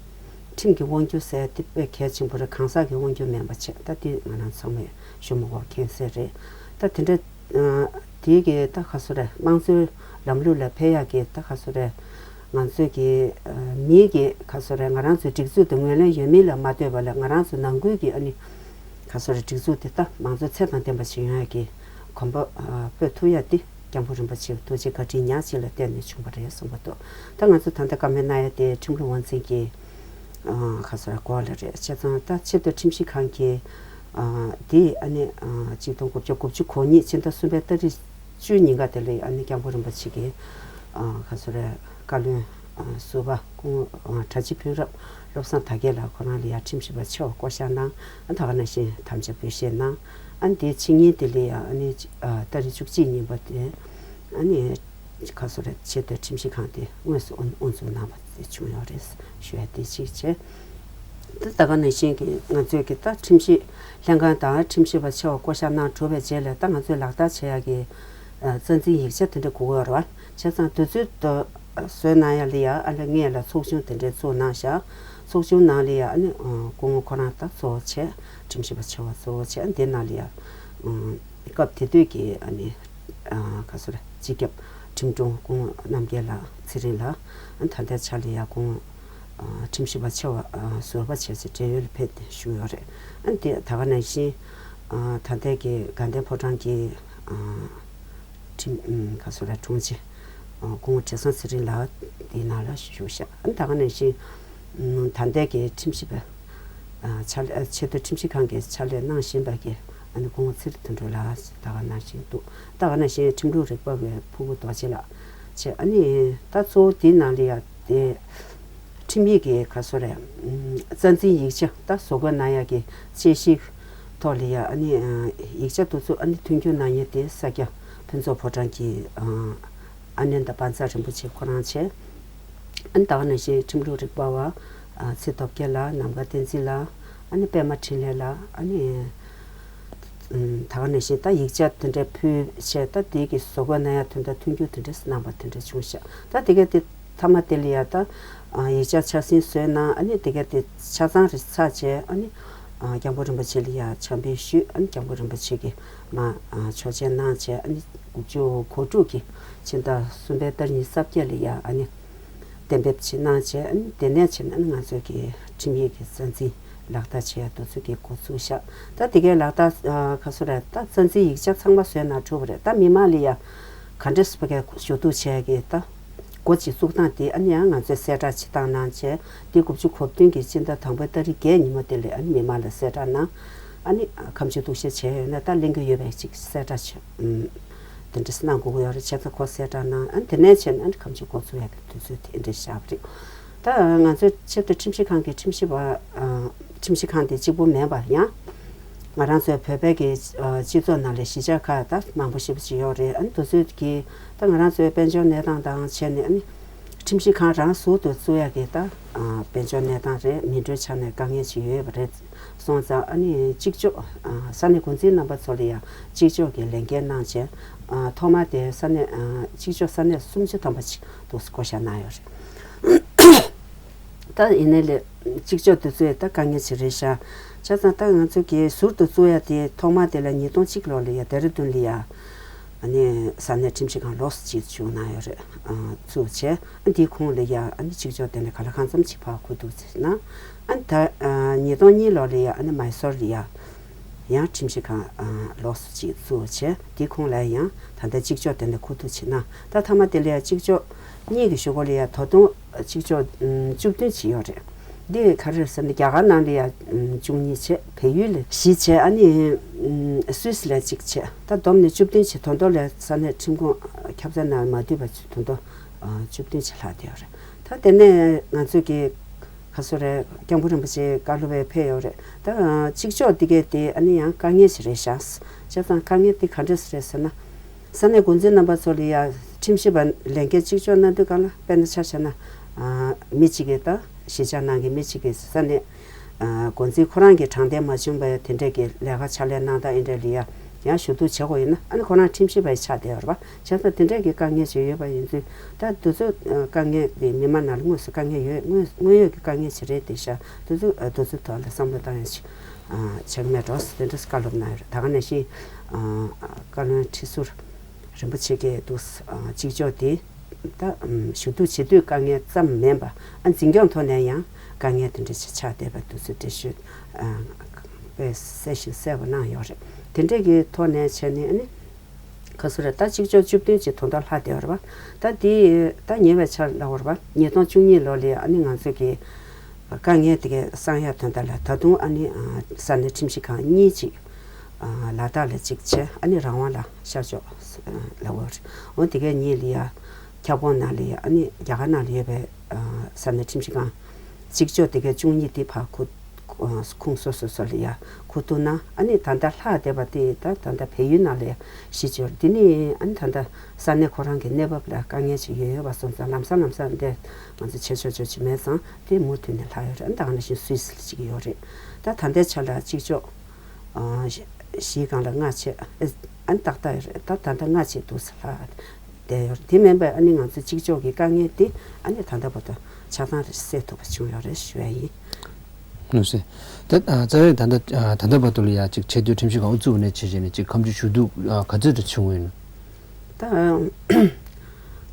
ཁྲིམས་ཀྱི་དབང་སྒྱུར་ཟེར་དེ་དཔེ་གལ་ཆེན་པོ་རེད། གང་ཟག་གི་དབང་སྒྱུར་མིན་པ་བྱས་ད་དེ་ང་རང་ཚང་མས་ཞུ་མ་དགོས་མཁྱེན་གསལ་རེད། ད་དེ་འདྲ། དེའི་གི་ད་ག་ཟེར་རེད། དམངས་གཙོའི་ལམ་ལུགས་ལ་ཕེབས་ཡག་གི་ད་ག་ཟེར་རེད། ང་ཚོའི་གི་མིའི་གི་ག་ཟེར་རེད། ང་རང་ཚོའི་སྒྲིག་འཛུགས་དེ་ངོས་ལེན་ཡོད་མིན་ལ་མ་ལྟོས་པ་ལ་ང་རང་ཚོ་ནང་ཁུལ་གྱི་ཨ་ནི་ག་ཟེར་རེད། སྒྲིག་འཛུགས་དེ་ད་མང་གཙོ་ཚད་དང་ལྡན་པ་ཞིག་ཡོང་ཡག་གི་གོམ་པ་སྤོས་ཐུབ་ཡག་དེ་སྐྱབས་མགོན་རིན་པོ་ཆེའི་ཐུགས་རྗེ་བཀའ་དྲིན་ཉག་གཅིག་ལ་བརྟེན་ནས་བྱུང་བ་རེད་བསམ་གྱི་འདུག་ད་ང་ཚོ་ད་ལྟ་བཀའ་མོལ་གནང་ཡག་དེ་ཁྲིམས་ལུགས་དབང་འཛིན་གྱི་ག་ཟེར་རེད། སྐོར་ལ་རེད། བྱས་ཙང་ད་ཆེས་མཐོའི་ཁྲིམས་ཞིབ་ཁང་གི་འདི་ཨ་ནི་ཆིག་སྟོང་དགུ་བརྒྱ་དགུ་བཅུ་གོ་གཉིས་ཕྱི་ཟླ་གསུམ་པའི་ཏ་རིག་བཅུའི་ཉིན་ཀ་དེ་ལ་ཨ་ནི་སྐྱབས་མགོན་རིན་པོ་ཆེ་གིས་ག་ཟེར་རེད། བཀའ་བློན་ཟུར་པ་སྐུ་ངོ་གྲྭ་སྤྱི་དཔོན་རབས་བློ་བཟང་དར་རྒྱས་ལགས་ཁོ་རང་ལ་ཡང་ཁྲིམས་ཞིབ་པ་ཆེ་བ་བསྐོ་བཞག་གནང་། ཨ་ད་ག་ནང་བཞིན་དམ་བཅའ་འབུལ་བཞེས་གནང་། ཨ་ནི་དེའི་ཕྱི་ཉིན་དེ་ལ་ཡང་ཨ་ནི་ཏ་རིག་བཅུ་གཅིག་ཉིན་པ་དེ་ཨ་ནི་ག་ཟེར་རེད། ཆེས་མཐོའི་ཁྲིམས་ཞིབ་ཁང་དེ་དངོས་སུ་དབུ་དབུ་འཛུགས་གནང་བ་དེ་བྱུང་ཡོད་རེད་ཞུ་ཡ་དེ་གཅིག་བྱས། ད་ད་ག་ནང་བཞིན་གྱི་ང་ཚོས་ཀྱི་ད་ཁྲིམས་ཞིབ་ལྷན་ཁང་དང་ཁྲིམས་ཞིབ་པ་ཆེ་བ་བསྐོ་བཞག་གནང་གྲུབ་པའི་རྗེས་ལ་ད་ང་ཚོས་ལག་བསྟར་བྱེད་ཡག་གི་རྩ་འཛིན་ཡིག་ཆ་དེ་འདྲ་དགོས་ཀྱི་ཡོད་རེད་བ། བྱས་ཙང་དུས་ཚོད་དུ་བཟོས་གནང་ཡ་ལ་ཡ་ཨ་ལེ་ངེད་ལ་ཚོགས་ཆུང་དེ་འདྲའི་བཙུགས་གནང་བཞག་ཚོགས་ཆུང་ནང་ལ་ཡ་ཨ་ནི་སྐུ་ངོ་ཁོ་རང་ད་གཙོ་བོ་བྱས། ཁྲིམས་ཞིབ་པ་ཆེ་བ་གཙོ་བོ་བྱས། ཨ་འདི་ནང་ལ་ཡ་སྐབས་དེ་དུས་ཀྱི་ཨ་ནི་ག་ཟེར་སྤྱི་ཁྱབ་ ཁྲིམས་དྲུང་སྐུ་ངོ་རྣམ་རྒྱལ་ལགས་ཚེ་རིང་ལགས། ཨ་ནི་ད་ལྟའི་ཆ་ལ་ཡ་སྐུ་ངོ་ཨ་ཁྲིམས་ཞིབ་པ་ཆེ་བ་ཨ་ཟུར་པ་བྱས་ཏེ་བགྲེས་ཡོལ་ལ་ཕེབས་ཏེ་བཞུགས་ཡོད་རེད། ཨ་ནི་དེ་ད་ག་ནང་བཞིན་ཨ་ད་ལྟའི་གི་དགའ་ལྡན་ཕོ་བྲང་གི་ཨ་ཁྲིམས་ཨ་ག་སོ་ར་དྲུང་ཆེ་ཨ་སྐུ་ངོ་བགྲེས་བཟང་ཚེ་རིང་ལགས་དེའི་ནང་ལ་བཞུགས་ཤག་ཨ་ནི་ད་ག་ནང་བཞིན་ཨ་ད་ལྟའི་གི་ཁྲིམས་ཞིབ་པ་ཨ་ཕྱག་ལས་ཨ་ཆེས་མཐོའི་ཁྲིམས་ཞིབ་ཁང་གི་ཕྱག་ལས་གནང་བཞིན་པ་གི་ཨ་ནི་སྐུ་ངོ་ཚེ་རིང་དོན་གྲུབ་ལགས་ད་ག་ནང་བཞིན་འདུག་ད་ག་ནང་བཞིན་ཁྲིམས་ལུགས་རིག་པ་བའི་ཕུར་བུ་རྡོ་རྗེ་ལགས་བྱས། ཨ་ནི་ད་གཙོ་བོ་འདིའི་ནང་ལ་ཡ་དེ་ཁྲིམས་ཡིག་གི་ག་སོ་རེད། ཨམ་རྩ་འཛིན་ཡིག་ཆ་ད་བཟོ་བཀོད་གནང་ཡག་གི་དཔྱད་གཞིའི་ཐོག་ལ་ཡ་ཨ་ནི་ཨ་ཡིག་ཆ་དེ་ཚོ་ཨ་ནི་མཐུན་འགྱུར་གནང་མཁན་དེ་ས་སྐྱ་ཕུན་ཚོགས་ཕོ་བྲང་གི་ཨ་ཨ་ནེ་ད་པ་ཛ་རིན་པོ་ཆེ་ཁོ་རང་བྱས། ཨ་ནི་ད་ག་ནང་བཞིན་ཁྲིམས་ལུགས་རིག་པ་བ་ཨ་ཚེ་སྟོབས་རྒྱལ་ལགས། ནམ་མཁའ་བསྟན་འཛིན་ལགས། ཨ་ནི་པད་མ་འཕྲིན་ལས་ལགས། ཨ་ནི་ཨམ་ད་ག་ནང་བཞིན་ད་ཡིག་ཆ་དེ་འདྲ་ཕུལ་བྱས། ད་དེ་གི་བཟོ་བཀོད་གནང་ཡག་དོན་དག་མཐུན་འགྱུར་དེ་འདྲ་གནང་པ་དེ་འདྲ་བྱུང་ཤག་ད་དེ་ག་དེ་མཐའ་མ་དེ་ལ་ཡ་ད་ཨ་ཡིག་ཆ་ཆ་ཚང་བཟོས་གནང་། ཨ་ནི་དེ་ག་དེ་ཆ་ཚང་རེ་ཚར་བྱས། ཨ་ནི་ཨ་སྐྱབས་མགོན་རིན་པོ་ཆེ་ལ་ཡ་ཕྱག་འབུལ་ཞུས། ཨ་ནི་སྐྱབས་མགོན་རིན་པོ་ཆེ་གིས་མར་ཨ་ཆོག་མཆན་གནང་བྱས། ཨ་ནི་དགུ་བཅུ་གོ་དྲུག་གི་ཕྱི་ཟླ་གསུམ་པའི་ཏ་རིག་ཉི་ཤུ་རྩ་བརྒྱད་ལ་ཡ་ཨ་ནི་གཏན་འབེབས་ཅིག་གནང་བྱས། ཨ་ནི་དེ་ནས་བྱས་ནས་ཨ་ནི་ང་ཚོའི་གི་ཁྲིམས་ཡིག་གི་རྩ་འཛིན་ལག་བསྟར་བྱེད་ཡ་དེ་ཚོ་གི་འགོ་ཚུགས་ཤག་ད་དེ་གའི་ལག་བསྟར་ཨ་ག་སོ་རེད། ད་རྩ་འཛིན་ཡིག་ཆ་ཚང་མ་བཟོས་ན་གྲུབ་པ་རེད། ད་མི་མང་ལ་ཡ་ག་འདྲས་བོད་སྐད་ཞུ་གཏུག་བྱས་ཀྱི་ད་འགོ་ཅིག་བཙུགས་སྟངས་དེ་ཨ་ནི་ཡང་ང་ཚོས་གསལ་བསྒྲགས་ཅིག་བཏང་གནང་བྱས། དེ་དགུ་བཅུ་གོ་བདུན་གྱི་སྤྱི་ཟླ་དང་པོའི་ཏ་རིག་བརྒྱད་ཉིན་མོ་དེ་ལ་ཨ་ནི་མི་མང་ལ་གསལ་བསྒྲགས་གནང་། ཨ་ནི་ཁ་མཆུ་གཏུག་བཤེར་བྱས་ཡོད་ན་ད་ལེན་གྱི་ཡོད་པའི་ཅིག་གསལ་བསྒྲགས་བྱས། ཨུམ། དེ་འདྲ་གནང་དགོས་ཀྱི་ཡོད་རེད། བྱས་ཙང་ཁོ་གསལ་བསྒྲགས་གནང་། ཨ་ནི་དེ་ནས་བྱས་ནས་ཨ་ནི་ཁ་མཆུ་འགོ་ཚུགས་ཡ་གི་དུས་ཚོད་དེ་འདྲ་བཞག་པ་རེད། ད་ང་ཚོའི་ཆེས་མཐོའི་ཁྲིམས་ཞིབ་ཁང་གི་ཁྲིམས་ཞིབ་པ་ཨ་ཁྲིམས་ཞིབ་ཁང་དེ་གཅིག་པུ་མིན་པ་ཡང་། ང་རང་ཚོའི་བོད་པའི་གི་ཨ་སྤྱི་ཚོགས་ནང་ལ་གཞིས་ཆགས་ཁག་ད་མང་པོ་ཞེ་པོ་ཅིག་ཡོད་རེད། ཨ་ནི་དེ་ཚོའི་གི་ད་ང་རང་ཚོའི་དཔལ་འབྱོར་གནས་སྟངས་དང་བྱས་ནས་ཨ་ནི་ཁྲིམས་ཞིབ་ཁང་རང་ཟུར་དུ་བཙུགས་ཡ་གི་ད་ཨ་དཔལ་འབྱོར་གནས་སྟངས་རེད། མི་འགྲོའི་ཆ་ནས་དཀའ་ངལ་ཅིག་ཡོད་པ་རེད། སོང་ཙང་ཨ་ནི་གཅིག་ལྕོགས་ཨ་ས་གནས་འགོ་འཛིན་རྣམ་པ་ཚོ་ལ་ཡང་གཅིག་ལྕོགས་ཀྱི་ལས་འགན་གནང་བྱས། ཨ་ཐོག་མ་དེ་ས་གནས་ཨ་གཅིག་ལྕོགས་ས་གནས་སུམ་ཅུ་ཐམ་པ་ཅིག་ཏུ་བསྐོ་བཞག་གནང་ཡོད་རེད། ད་ཡིན་ནའི་ལས་གཅིག་ལྕོགས་དེ་ཚོས་ད་དཀའ་ངལ་ཅིག་རེད་ཤག་བྱས་ཙང་ད་ང་ཚོ་གིས་ཟུར་དུ་བཙུགས་ཡ་དེ་ཐོག་མ་དེ་ལ་ཉིས་སྟོང་གཅིག་ལོ་ལ་ཡ་ལྡེ་ར་ལྡུན་ལ་ཡ་ཨ་ནི་ས་གནས་ཁྲིམས་ཞིབ་ཁང་ལོགས་སུ་ཅིག་བཙུགས་གནང་ཡོད་རེད། ཨ་བཙུགས་བྱས། ཨ་འདིའི་ཁོངས་ལ་ཡ་ཨ་ནི་གཅིག་ལྕོགས་དེ་ནས་ག་ལ་གང་འཚམ་ཅིག་ཕར་འཁུར་འདུག་ཟེར་ན། ཨ་ནི་ད་ཨ་ཉིས་སྟོང་གཉིས་ལོ་ལ་ཡ་ཨ་ནི་མའི་སོར་ལ་ཡ་ཡང་ཁྲིམས་ཞིབ་ཁང་ཨ་ལོགས་སུ་ཅིག་བཙུགས་བྱས། འདིའི་ཁོངས་ལ་ཡང་ད་ལྟ་གཅིག་ལྕོགས་དེ་ནས་འཁུར་འདུག་བྱས་ན། ད་མཐའ་མ་དེ་ལ་ཡ་གཅིག་ལྕོགས་གཉིས་ཀྱི་གཞུག་གུ་ལ་ཡ་ད་དུང་གཅིག་ལྕོགས་ཨ་བཅུ་བདུན་ཅིག་ཡོད་རེད། འདི་ག་རེ་རེད་ཟེར་ན་རྒྱ་གར་ནང་ལ་ཡ་ཨ་བཅུ་གཉིས་བྱས། བལ་ཡུལ་ལ་བཞི་བྱས། ཨ་ནི་ཨ་སུད་སི་ལ་གཅིག་བྱས། ད་བསྡོམས་ནས་བཅུ་བདུན་བྱས། དོན་ཐོག་ལ་ས་གནས་ཁྲིམས་ཁང་ཁྱབ་བརྡལ་ནང་མ་འདུས་པ་བྱས། དོན་ཐོག་ཨ་བཅུ་བདུན་བྱས་ལྷག་བསྡད་ཡོད་རེད། ད་དེ་ནས་ང་ཚོས་ཀྱི་ག་སོ་རེད། སྐྱབས་མགོན་རིན་པོ་ཆེ་བཀའ་སློབ་པའི་ཕེབས་ཡོད་རེད། ད་གཅིག་ལྕོགས་འདི་གས་དེ་ཨ་ནི་ཡང་དཀའ་ངལ་ཞིག་རེད་ཤག་བྱས་ཙང་དཀའ་ངལ་འདི་ག་འདྲས་རེད་ཟེར་ན། ས་གནས་འགོ་འཛིན་རྣམ་པ་ཚོ་ལ་ཡ་ཁྲིམས་ཞིབ་པ་ལས་འགན་གཅིག་ལྕོགས་གནང་དུས་སྒང་ལ། དཔེར་ན་ཆ་བཞག་ན་ཨ་མི་གཅིག་གིས་ད་གཞིས་ཆགས་ནང་གི་མི་གཅིག་གིས་ས་གནས་ཨ་འགོ་འཛིན་ཁོ་རང་གི་དྲང་བདེན་མ་བྱུང་བའི་དེ་འདྲས་ཀྱི་ལས་ཀ་ཕྱག་ལས་གནང་སྟངས་འདི་འདྲས་ལ་ཡ་ཡང་ཞུ་གཏུག་བྱེད་དགོས་ཡིན་ན། ཨ་ནི་ཁོ་རང་ཁྲིམས་ཞིབ་པ་ཡི་ཆགས་བསྡད་ཡོད་རེད་པ། བྱས་ཙང་དེ་འདྲས་ཀྱི་དཀའ་ངལ་ཞིག་ཡོད་པ་ཡིན་དུས། ད་དེ་ཚོ་ཨ་དཀའ་ངལ་དེ་མི་མང་ནང་ལ་དངོས་སུ་དཀའ་ངལ་ཡོད། དངོས་དངོས་ཡོད་ཀྱི་དཀའ་ངལ་ཞིག་རེད་དེ་ཤག་དེ་ཚོ་ཨ་དེ་ཚོའི་ཐོག་ལ་བསམ་བློ་བཏང་ཡ་ཞིག་ཨ་བྱེད་ཀྱི་མེད་འགྲོ་ཟེར་དེ་འདྲས་བཀའ་སློབ་གནང་ཡོད་རེད། ད་ག་ནང་བཞིན་ཨ་བཀའ་བློན་ཁྲི་ཟུར་རིན་པོ་ཆེ་གིས་འདུག་ཨ་གཅིག་ལྕོགས་དེ་ད་ཨམ་ཞུ་གཏུག་བྱེད་དུས་དཀའ་ངལ་ཙམ་མིན་པ། ཨ་འཛིན་སྐྱོང་ཐོག་ནས་ཡང་དཀའ་ངལ་དེ་འདྲ་ཞིག་ཆགས་བསྡད་པ་དེ་ཚོ་འགྲེལ་བརྗོད་ཨ་དཔེ་གསལ་ཞིང་གསལ་པོ་གནང་ཡོད་རེད། དེ་འདྲས་ཀྱི་ཐོག་ནས་བྱས་ནས་ཨ་ནི་ག་སོ་རེད། ད་གཅིག་ལྕོགས་བཅུ་བདུན་ཅིག་དོན་དག་ལྷག་བསྡད་ཡོད་རེད་པ། ད་དེ་ད་ཉེ་བའི་ཆར་ལབ་དགོས་རེད་པ། ཉིས་སྟོང་བཅུ་གཉིས་ལོ་ལ་ཨ་ནི་ང་ཚོ་གི་དཀའ་ངལ་དེ་གའི་སངས་ཡག་དོན་དག་ལ་ད་དུང་ཨ་ནི་ཨ་ས་གནས་ཁྲིམས་ཞིབ་ཁང་གཉིས་ཅིག་ཨ་ལ་དྭགས་ལ་གཅིག་བྱས། ཨ་ནི་རང་དབང་ལ་ཤར་ཕྱོགས་ལ་འོ་རེད། འོ་དེ་གའི་གཉིས་ལ་ཡ་ཁྱབ་ཁོངས་ནང་ལ་ཡ་ཨ་ནི་རྒྱ་གར་ནང་ལ་ཡོད་པའི་ཨ་ས་གནས་ཁྲིམས་ཞིབ་ཁང་གཅིག་ལྕོགས་དེ་གའི་བཅུ་གཉིས་དེ་ཕར་ཁུ་ཁུངས་སོ་སོ་སོ་ལ་ཡ་ཁུ་ཐུག་ན། ཨ་ནི་ད་ལྟ་ལྷག་བསྡད་པ་དེ་ད་ད་ལྟ་བལ་ཡུལ་ནང་ལ་ཡ་བཞི་ཅིག་ཡོད་རེད། དེ་ནི་ཨ་ནི་ད་ལྟ་ས་གནས་ཁོ་རང་གི་གནས་བབ་ལ་དཀའ་ངལ་ཅིག་ཡོད་ཡོད་པ་སོང་ཙང་། ལམ་སང་ལམ་སང་འདི་ང་ཚོ་བྱེད་ཆོག་ཆོག་ཅིག་མེད་ཙང་དེ་མུ་མཐུད་ནས་ལྷག་ཡོད་རེད། ཨ་ནི་ད་ག་ནང་བཞིན་སུད་སི་ལ་ཅིག་ཡོད་རེད། ད་ད་ལྟའི་ཆ་ལ་གཅིག་ལྕོགས་ཨ་བཞི་བཞིའི་སྒང་ལ་ལྔ་བྱས། ཨ་ནི་ཏག་ཏག་ཡོད་རེད། ད་ད་ལྟ་ལྔ་བྱས་འདུག་ཟེར་ལྷག་བསྡད་ཡོད་རེད། དེ་མིན་པའི་ཨ་ནི་ང་ཚོ་གཅིག་ལྕོགས་ཀྱི་དཀའ་ངལ་དེ་ཨ་ནི་ད་ལྟ་བར་དུ་ཆ་ཚང་རེ་སེལ་ཐུབ་པ་བྱུང་ཡོད་རེད་ཞུ་ཡ་ཡིན། ལགས་སོ། ད་ཨ་རྩ་བའི་ད་ལྟ་ཨ་ད་ལྟ་བར་དུ་ལ་ཡ་ཅིག་ཆེས་མཐོའི་ཁྲིམས་ཞིབ་ཁང་དབུ་བཙུགས་ནས་བྱས་བྱས་ནས་ཅིག་ཁ་མཆུ་ཞུ་གཏུག་ཨ་ག་ཚོད་དུ་བྱུང་ཡོད་ན། ད་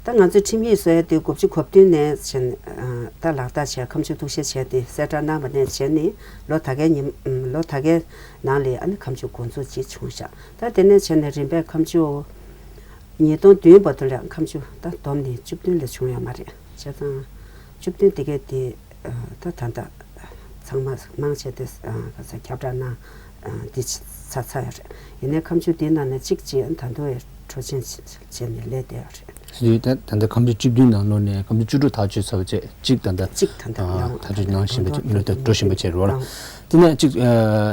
ད་ང་ཚོས་ཁྲིམས་ཡིག་བཟོ་ཡ་དེ་དགུ་བཅུ་གོ་བདུན་ནས་བྱས་ནས་ད་ལག་བསྟར་བྱས། ཁ་མཆུ་གཏུག་བཤེར་བྱས་ཏེ་གསལ་བསྒྲགས་གནང་བ་ནས་བྱས་ནས་ལོ་ད་གའི་ཉིན་ལོ་ད་གའི་ནང་ལ་ཨ་ནི་ཁ་མཆུ་འགོ་འཛུགས་ཅིག་བྱུང་ཤག་ད་དེ་ནས་བྱས་ནས་རིམ་པས་ཁ་མཆུ་ཉིས་སྟོང་བདུན་བར་དུ་ལ་ཁ་མཆུ་ད་བསྡོམས་ནས་བཅུ་བདུན་ལས་བྱུང་ཡོད་མ་རེད། བྱས་ཙང་བཅུ་བདུན་དེ་གའི་དེ་ད་ད་ལྟ་ཚང་མ་མང་ཆེ་དེ་ག་ཚོད་ཁྱབ་བསྒྲགས་གནང་འདི་ཚར་ཚར་ཡོད་རེད། ཡིན་ནའི་ཁ་མཆུ་འདིའི་ནང་ནས་གཅིག་ཅིག་ད་དུང་འཕྲོ་ཆེན་བྱས་ནས་སླེབས་བསྡད་ཡོད་རེད། སྲིད་དུས་ད་ད་ལྟ་ཁ་མཆུ་བཅུ་བདུན་ནང་ལོགས་ནས་ཁ་མཆུ་བཅུ་དྲུག་ཐག་གཅོད་ཚར་བ་བྱས་གཅིག་ད་ལྟ་གཅིག་ད་ལྟ་ཨ་ནང་ཐག་གཅོད་གནང་བཞིན་པ་ཅིག་མི་ལོ་ད་འགྲོ་བཞིན་པ་བྱས་རེད་བ་ལ། དེ་ནས་གཅིག་ཨ་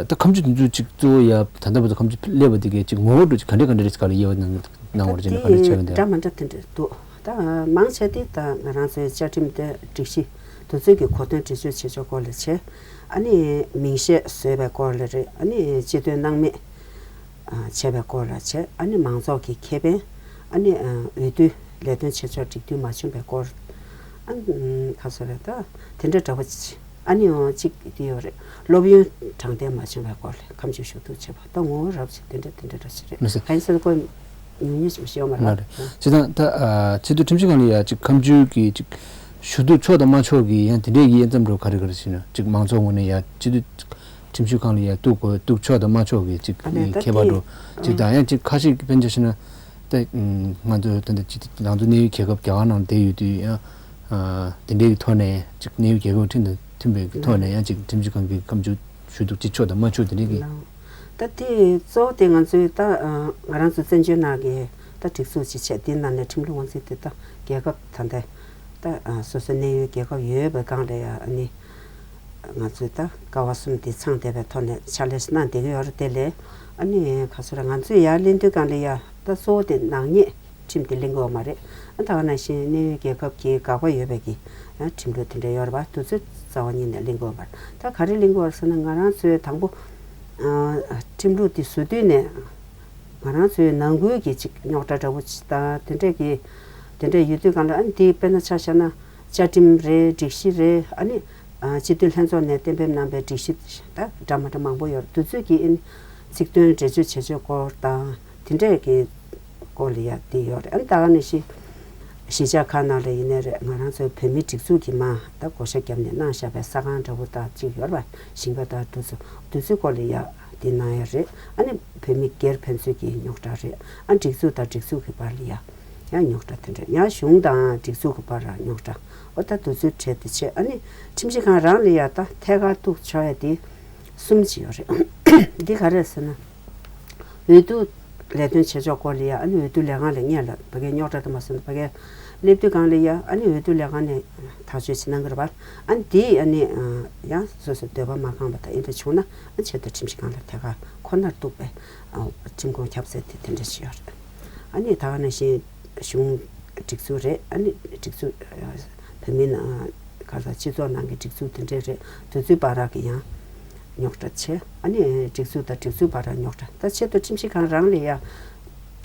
ད་ཁ་མཆུ་དེ་ཚོ་གཅིག་གཙོ་བོ་ཡ་ད་ལྟ་བར་དུ་ཁ་མཆུ་སླེབས་པ་དེ་གའི་གཅིག་ངོ་བོ་འདྲ་ཅིག་ག་འདྲ་ག་འདྲ་རེད་ག་ལ་དབྱེ་བ་གནང་གནང་བ་རེད་ཅེ་ན་ག་འདྲ་བྱས་པ་འདྲ་འདྲ་མི་འདྲ་དེ་འདྲ་འདུག་ད་མང་ཆེ་དེ་ད་ང་རང་ཚོའི་བཅའ་ཁྲིམས་དེ་སྒྲིག་གཞི་དེ་ཚོའི་གི་གོ་དོན་འགྲེལ་བརྗོད་བྱེད་ཕྱོགས་སྐོར་ལ་བྱས། ཨ་ནི་མིང་གཞས་བཟོས་པའི་སྐོར་ལ་རེད། ཨ་ནི་སྤྱི་དོན་སྣང་མེད་བྱས་པའི་སྐོར་ལ་བྱས། ཨ་ནི་མང་ཚོགས་ཀྱི་ཁེ་ཕན། ཨ་ནི་འོས་བསྡུ་ལས་དོན་བྱེད་ཕྱོགས་འགྲིག་མཐུན་མ་བྱུང་བའི་སྐོར། ཨ་ནི་ཁ་སོ་རེད་ད་དེ་འདྲ་འདྲ་པོ་ཅིག་ཨ་ནི་འོ་གཅིག་དེ་ཡོད་རེད། སློབ་ཡོན་དྲང་བདེན་མ་བྱུང་བའི་སྐོར་ལ་ཁ་མཆུ་ཞུ་གཏུག་བྱས་པ་ད་ངོ་བོ་རབ་ཅིག་དེ་འདྲ་དེ་འདྲ་འདྲ་ཞིག་རེད། མི་སྲིད། ག་ཡིན་ཟེར་ན་ཁོ་ཉུང་ཉུང་ཞིག་མ་ཞིག་ཡོད་མ་མ་རེད། རེད། བྱས་ཙང་ད་ཨ་ཆེས་མཐོའི་ཁྲིམས་ཞིབ་ཁང་ལ་ཡ་ཅིག་ཁ་མཆུ་གི་ཅིག་ཞུ་གཏུག་ཆོག་དང་མ་ཆོག་གི་ཡང་དེ་འདྲའི་གི་དབྱེ་མཚམས་འདྲ་བོ་ག་རེ་ག་རེ་ཞུས་ན་ཅིག་མང་ཚོགས་ངོས་ནས་ཡ་སྤྱི་འཐུས་ཁྲིམས་ཞིབ་ཁང་ལ་ཡ་གཏུག་དགོས་གཏུག་ཆོག་དང་མ་ཆོག་གི་ཅིག་ཨ་ནི་ད་ཁྱད་པར་དེ་འགྲོ་ཅིག་ཨ་དང་ཡང་ཅིག་ཁ་ཤས་ཀྱི་དཔེར་ན་ཆ་བཞག་ན་ད་ང་ཚོ་ད་ལྟ་སྤྱི་འཐུས་ང་ཚོ་གནས་ཡུལ་རྒྱལ་ཁབ་གང་ནང་བསྡད་ཡོད་དུས་ཡང་དེ་འདྲའི་གི་ཐོག་ནས་ཅིག་གནས་ཡུལ་རྒྱལ་ཁབ་ཁྲིམས་དང་མཐུན་པའི་གི་ཐོག་ནས་ཡང་ཅིག་ཁྲིམས་ཞིབ་ཁང་གི་ཁ་མཆུ་ཞུ་གཏུག་ཅིག་ཆོག་དང་མ་ཆོག་དེ་འདྲའི་གི་ད་དེ་གཙོ་བོ་དེ་ང་ཚོའི་ད་ང་རང་ཚོ་བཙན་བྱོལ་ནང་གི་ད་སྒྲིག་འཛུགས་ཅིག་བྱས་དེའི་ནང་ནས་ཁྲིམས་ལུགས་དབང་འཛིན་དེ་ད་རྒྱལ་ཁབ་ད་ལྟ་ད་སོ་སོའི་གནས་ཡུལ་རྒྱལ་ཁབ་ཡོད་པའི་སྒང་ལ་ཡ་ཨ་ནི་ང་ཚོས་ད་ཀ་བ་གསུམ་དེ་ཚང་བསྡད་པའི་ཐོག་ནས་ཕྱག་ལས་གནང་བསྡད་ཀྱི་ཡོད་རེད། དེ་ལས་ཨ་ནི་ག་ཚོད་ར་ང་ཚོས་ཡར་གླེང་དུས་སྒང་ལ་ཡ་ད་གཙོ་བོ་དེ་ནག་ཉེས་ཁྲིམས་དེ་གླེང་གི་ཡོད་མ་རེད། ཨ་ད་ག་ནང་བཞིན་གནས་ཡུལ་རྒྱལ་ཁབ་ཀྱི་དགག་པ་ཡོད་པའི་གི་ཁྲིམས་ལུགས་དེ་འདྲ་ཡོད་རེད་པ། དེ་ཚོའི་རྩ་བ་ཉིད་ནས་གླེང་གི་ཡོད་མ་རེད། ད་ག་རེ་གླེང་གི་ཡོད་རེད་ཟེར་ན་ང་རང་ཚོས་དང་པོ་ཁྲིམས་ལུགས་དེ་བཟོ་དུས་ནས་ང་རང་ཚོའི་ནང་ཁུལ་གྱི་ཅིག་རྙོག་དྲ་འདྲ་བོ་ཅིག་དང་དེ་འདྲས་ཀྱི་དེ་འདྲས་ཡོད་དུས་སྒང་ལ་ཨ་ནི་དེ་དཔེར་ན་ཆ་བཞག་ན་བཅའ་ཁྲིམས་རེད། སྒྲིག་གཞི་རེད། ཨ་ནི་སྤྱི་འཐུས་ལྷན་ཚོགས་ནས་གཏན་འབེབས་གནང་པའི་སྒྲིག་གཞི་ད་འདྲ་མ་འདྲ་མང་པོ་ཡོད་རེད། དེ་ཚོས་ཀྱི་ཨ་ནི་ཚིག་དོན་འགྲེལ་བརྗོད་བྱེད་ཕྱོགས་སྐོར་དང་དེ་འདྲས་ཀྱི་སྐོར་ལ་ཡ་དེ་ཡོད་རེད། ཨ་ནི་ད་ག་ནང་བཞིན་གཞིས་ཆགས་ཁག་ནང་ལ་ཡིན་ནའི་རེད། ང་རང་ཚོའི་བོད་མིའི་སྒྲིག་འཛུགས་ཀྱིས་མ་ད་བགོ་བཤའ་བརྒྱབ་ནས་གནང་བཞག་པའི་ས་ཁང་འདྲ་བོ་དང་གཅིག་ཡོད་རེད་པ། ཞིང་ཁ་དང་དེ་ཚོ་དེ་ཚོའི་སྐོར་ལ་ཡ་དེ་གནང་ཡ་རེད། ཨ་ནི་བོད་མི་སྒེར་ཕན་ཚུན་གྱི་རྙོག་དྲ་རེད། ཨ་སྒྲིག་འཛུགས་དང་སྒྲིག་འཛུགས་ཀྱི་བར་ལ་ཡ་ཡང་རྙོག་དྲ་དེ་འདྲ། ཡང་གཞུང་དང་སྒྲིག་འཛུགས་ཀྱི་བར་ལ་རྙོག་དྲ། འོ་ད་དེ་ཚོའི་གྲས་དེ་བྱས། ཨ་ནི་ཁྲིམས་ཞིབ་ཁང་རང་ལ་ཡ་ད་ཐད་ཀར་གཏུག་ཆོག་ཡ་དེ་གསུམ་ཅིག་ཡོད་རེད། འདི་ག་རེ་ཟེར་ན། འོས་བསྡུ་ལས་དོན་བྱེད་ཕྱོགས་སྐོར་ལ་ཡ་ཨ་ནི་འོས་བསྡུ་ལས་ཁང་ལ་སྔོན་ལ་ཕ་གིའི་རྙོག་དྲ་དེ་མ་སོང་ན་ཕ་གིར་སླེབས་དུས་སྒང་ལ་ཡ་ཨ་ནི་འོས་བསྡུ་ལས་ཁང་ནས་ཐག་གཅོད་བྱེད་གནང་གི་རེད་པ། ཨ་ནི་དེ་ཨ་ནི་ཡང་སོ་སོའི་འདོད་པ་མ་ཁེངས་པ་དང་ཨེ་འདྲ་བྱུང་ན་ཨ་ཆེད་དུ་ཁྲིམས་ཞིབ་ཁང་ལ་ཐད་ཀར་ཁོ་ནར་གཏུག་པའི་ཁྲིམས་ཁང་ཁྱབ་ཚད་དེ་དེ་འདྲ་ཞིག་ཡོད་རེད། ཨ་ནི་ད་ག་ནང་བཞིན་གཞུང་སྒྲིག་འཛུགས་རེད། ཨ་ནི་སྒྲིག་འཛུགས་བོད་མི་ནང་ག་ས་སྤྱི་ཚོགས་ནང་གི་སྒྲིག་འཛུགས་དེ་འདྲ་རེད། དེ་ཚོའི་བར་གྱི་ཡང་རྙོག་དྲ་ཆེ། ཨ་ནི་སྒྲིག་འཛུགས་དང་སྒྲིག་འཛུགས་བར་རྙོག་དྲ། ད་ཆེད་དུ་ཁྲིམས་ཞིབ་ཁང་རང་ལ་ཡ་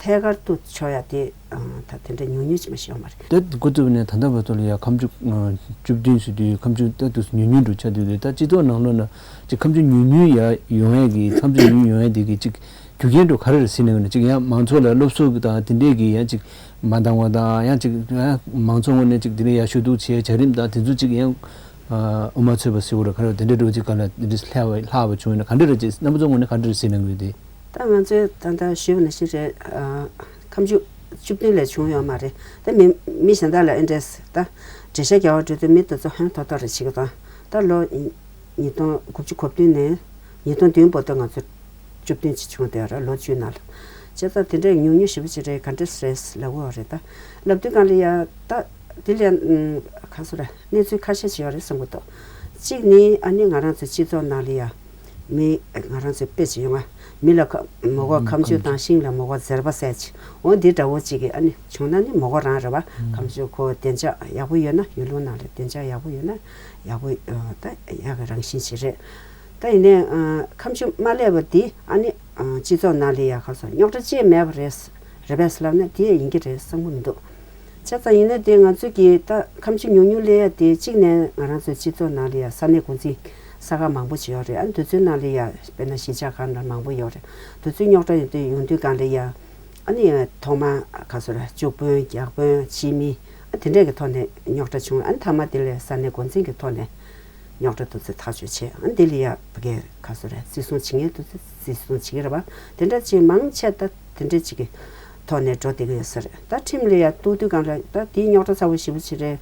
ཐད་ཀར་དུ་ཆོག་ཡ་དེ་ད་དེ་འདྲ་ཉུང་ཉུང་ཅིག་མ་ཞིག་ཡོད་མ་རེད། ད་འགོ་བཙུགས་ནས་ད་ལྟ་བར་དུ་ལ་ཡ་ཁ་མཆུ་བཅུ་བདུན་ཟེར་དུས་ཁ་མཆུ་ད་དུས་ཉུང་ཉུང་འགྲོ་ཆགས་དུས་ད་སྤྱི་ཚོགས་ནང་ལོགས་ན་ཅིག་ཁ་མཆུ་ཉུང་ཉུང་ཡ་ཡོང་ཡ་གི་ཁ་མཆུ་ཉུང་ཉུང་ཡོང་ཡ་དེ་གི་ཅིག་རྒྱུ་རྐྱེན་འདྲ་ག་རེ་རེད་ཟེར་ན་ཅིག་ཡང་མང་ཚོགས་ལ་སློབ་གསོ་དང་དེ་འདྲས་ཀྱི་ཡང་ཅིག་མ་འདང་བ་དང་ཡང་ཅིག་ཡང་མང་ཚོགས་ངོས་ནས་ཅིག་དེ་འདྲས་ཡང་ཞུ་གཏུག་བྱས་བྱ་རིམ་དང་དེ་ཚོ་ཅིག་ཡང་དབུ་མ་ཚོས་པ་ཟེར་བ་རེད། ག་རེ་དེ་འདྲས་འདྲ་ཅིག་ག་ལ་དེ་འདྲས་ལྷག་པ་ལྷག་པ་བྱུང་ཡོད་ན་ག་འདྲས་རེད་ཅེས་རྣམ་པ་ཚོ་ངོས་ནས་ག་འདྲས་རེད་ཟེར་ན་ངོས་དེ། ད་ང་ཚོས་ད་ལྟ་ཞུས་པ་ནང་བཞིན་རེད། ཁ་མཆུ་བཅུ་བདུན་ལས་བྱུང་ཡོད་མ་རེད། ད་མི་མི་གཞན་དག་ལ་ཨེ་འདྲས་ད་འགྲེལ་བཤད་རྒྱག་པ་འགྲོ་དུས་མི་དེ་ཚོ་ཧོན་ཐོར་ཐོར་རེ་བྱེད་ཀྱི་དང་ད་ལོ་ཉིས་སྟོང་དགུ་བཅུ་གོ་བདུན་ནས་ཉིས་སྟོང་བདུན་བར་དུ་ང་ཚོ་བཅུ་བདུན་ཅིག་བྱུང་བསྡད་ཡོད་རེད་ལོ་བཅུའི་ནང་ལ། བྱས་ཙང་དེ་འདྲའི་ཉུང་ཉུང་ཞེ་པོ་ཅིག་རེད། ག་འདྲས་རེད་ལབ་དགོས་རེད། ད་ལབ་དུས་སྒང་ལ་ཡ་ད་དེ་ལས་ཁ་སོ་ར་གནས་ཚུལ་ཁ་ཤས་ཅིག་ཡོད་རེད་བསམ་གྱི་འདུག་གཅིག་ནི་ཨ་ནི་ང་རང་ཚོའི་སྤྱི་ཚོགས་ནང་ལ་ཡ་མི་ང་རང་ཚོའི་དཔེ་ཅིག་ཡོང་ང་མི་ལ་ཁ་མོ་གོ་ཁ་མཆུ་དང་ཤིང་ལ་མོ་གོ་ཟེར་བ་ཟེར་ཅིག་འོ་འདི་འདྲ་བོ་ཅིག་གི་ཨ་ནི་བྱུང་ན་ནི་མོ་གོ་རང་རེད་བ། ཁ་མཆུ་ཁོ་བདེ་འཇགས་ཡག་པོ་ཡོད་ན་ཡུལ་ལུང་ནང་ལ་བདེ་འཇགས་ཡག་པོ་ཡོད་ན་ཡག་པོ་ད་ཡག་གི་རང་བཞིན་ཅིག་རེད། ད་ཡིན་ནའི་ཁ་མཆུ་མ་སླེབས་པ་འདི་ཨ་ནི་སྤྱི་ཚོགས་ནང་ལ་ཡ་ཁ་སོ་རྙོག་དྲ་ཅིག་མེད་པ་རེད། རེད་པས་ལབ་ན་དེ་ཡིན་གྱི་རེད་བསམ་གྱི་མི་འདུག་བྱས་ཙང་ཡིན་ན་དེ་ང་ཚོས་ཀྱིས་ད་ཁ་མཆུ་ཉུང་ཉུང་སླེབས་ཡ་དེ་གཅིག་ནས་ང་རང་ཚོའི་སྤྱི་ཚོགས་ནང་ལ་ཡ་ས་གནས་འགོ་འཛིན་ས་ཁག་མང་པོ་ཅིག་ཡོད་རེད། ཨ་ནི་དེ་ཚོའི་ནང་ལ་ཡ་དཔེར་ན་གཞིས་ཆགས་ཁག་ནང་མང་པོ་ཡོད་རེད། དེ་ཚོའི་རྙོག་དྲ་ཡོང་དུས་ཡོང་དུས་སྒང་ལ་ཡ་ ཨ་ནི་ཐོག་མར་ག་ཚོད་ར་སྐྱུག་བོན་རྒྱག་བོན་ཕྱི་མི་ཨ་དེ་འདྲས་ཀྱི་ཐོག་ནས་རྙོག་དྲ་བྱུང་། ཨ་ནི་མཐའ་མ་དེ་ལས་ས་གནས་འགོ་འཛིན་གྱི་ཐོག་ནས་རྙོག་དྲ་དེ་ཚོ་ཐག་གཅོད་བྱས། ཨ་ནི་དེ་ལ་ཡ་ཕ་གི་ག་ཚོད་ར་བརྩི་སྲུང་བྱེད་མཁན་དེ་ཚོ་བརྩི་སྲུང་བྱེད་ཀྱི་རེད་པ། དེ་འདྲ་ཅིག་མང་ཆེ་ད་དེ་འདྲས་ཅིག་གི་ཐོག་ནས་འགྲོ་བསྡད་ཀྱི་ཡོད་ས་རེད། ད་ཁྲིམས་ལ་ཡ་གཏུག་དུས་སྒང་ལ་ད་དེའི་རྙོག་དྲ་ཚ་བོ་ཞེ་པོ་ཅིག་རེད།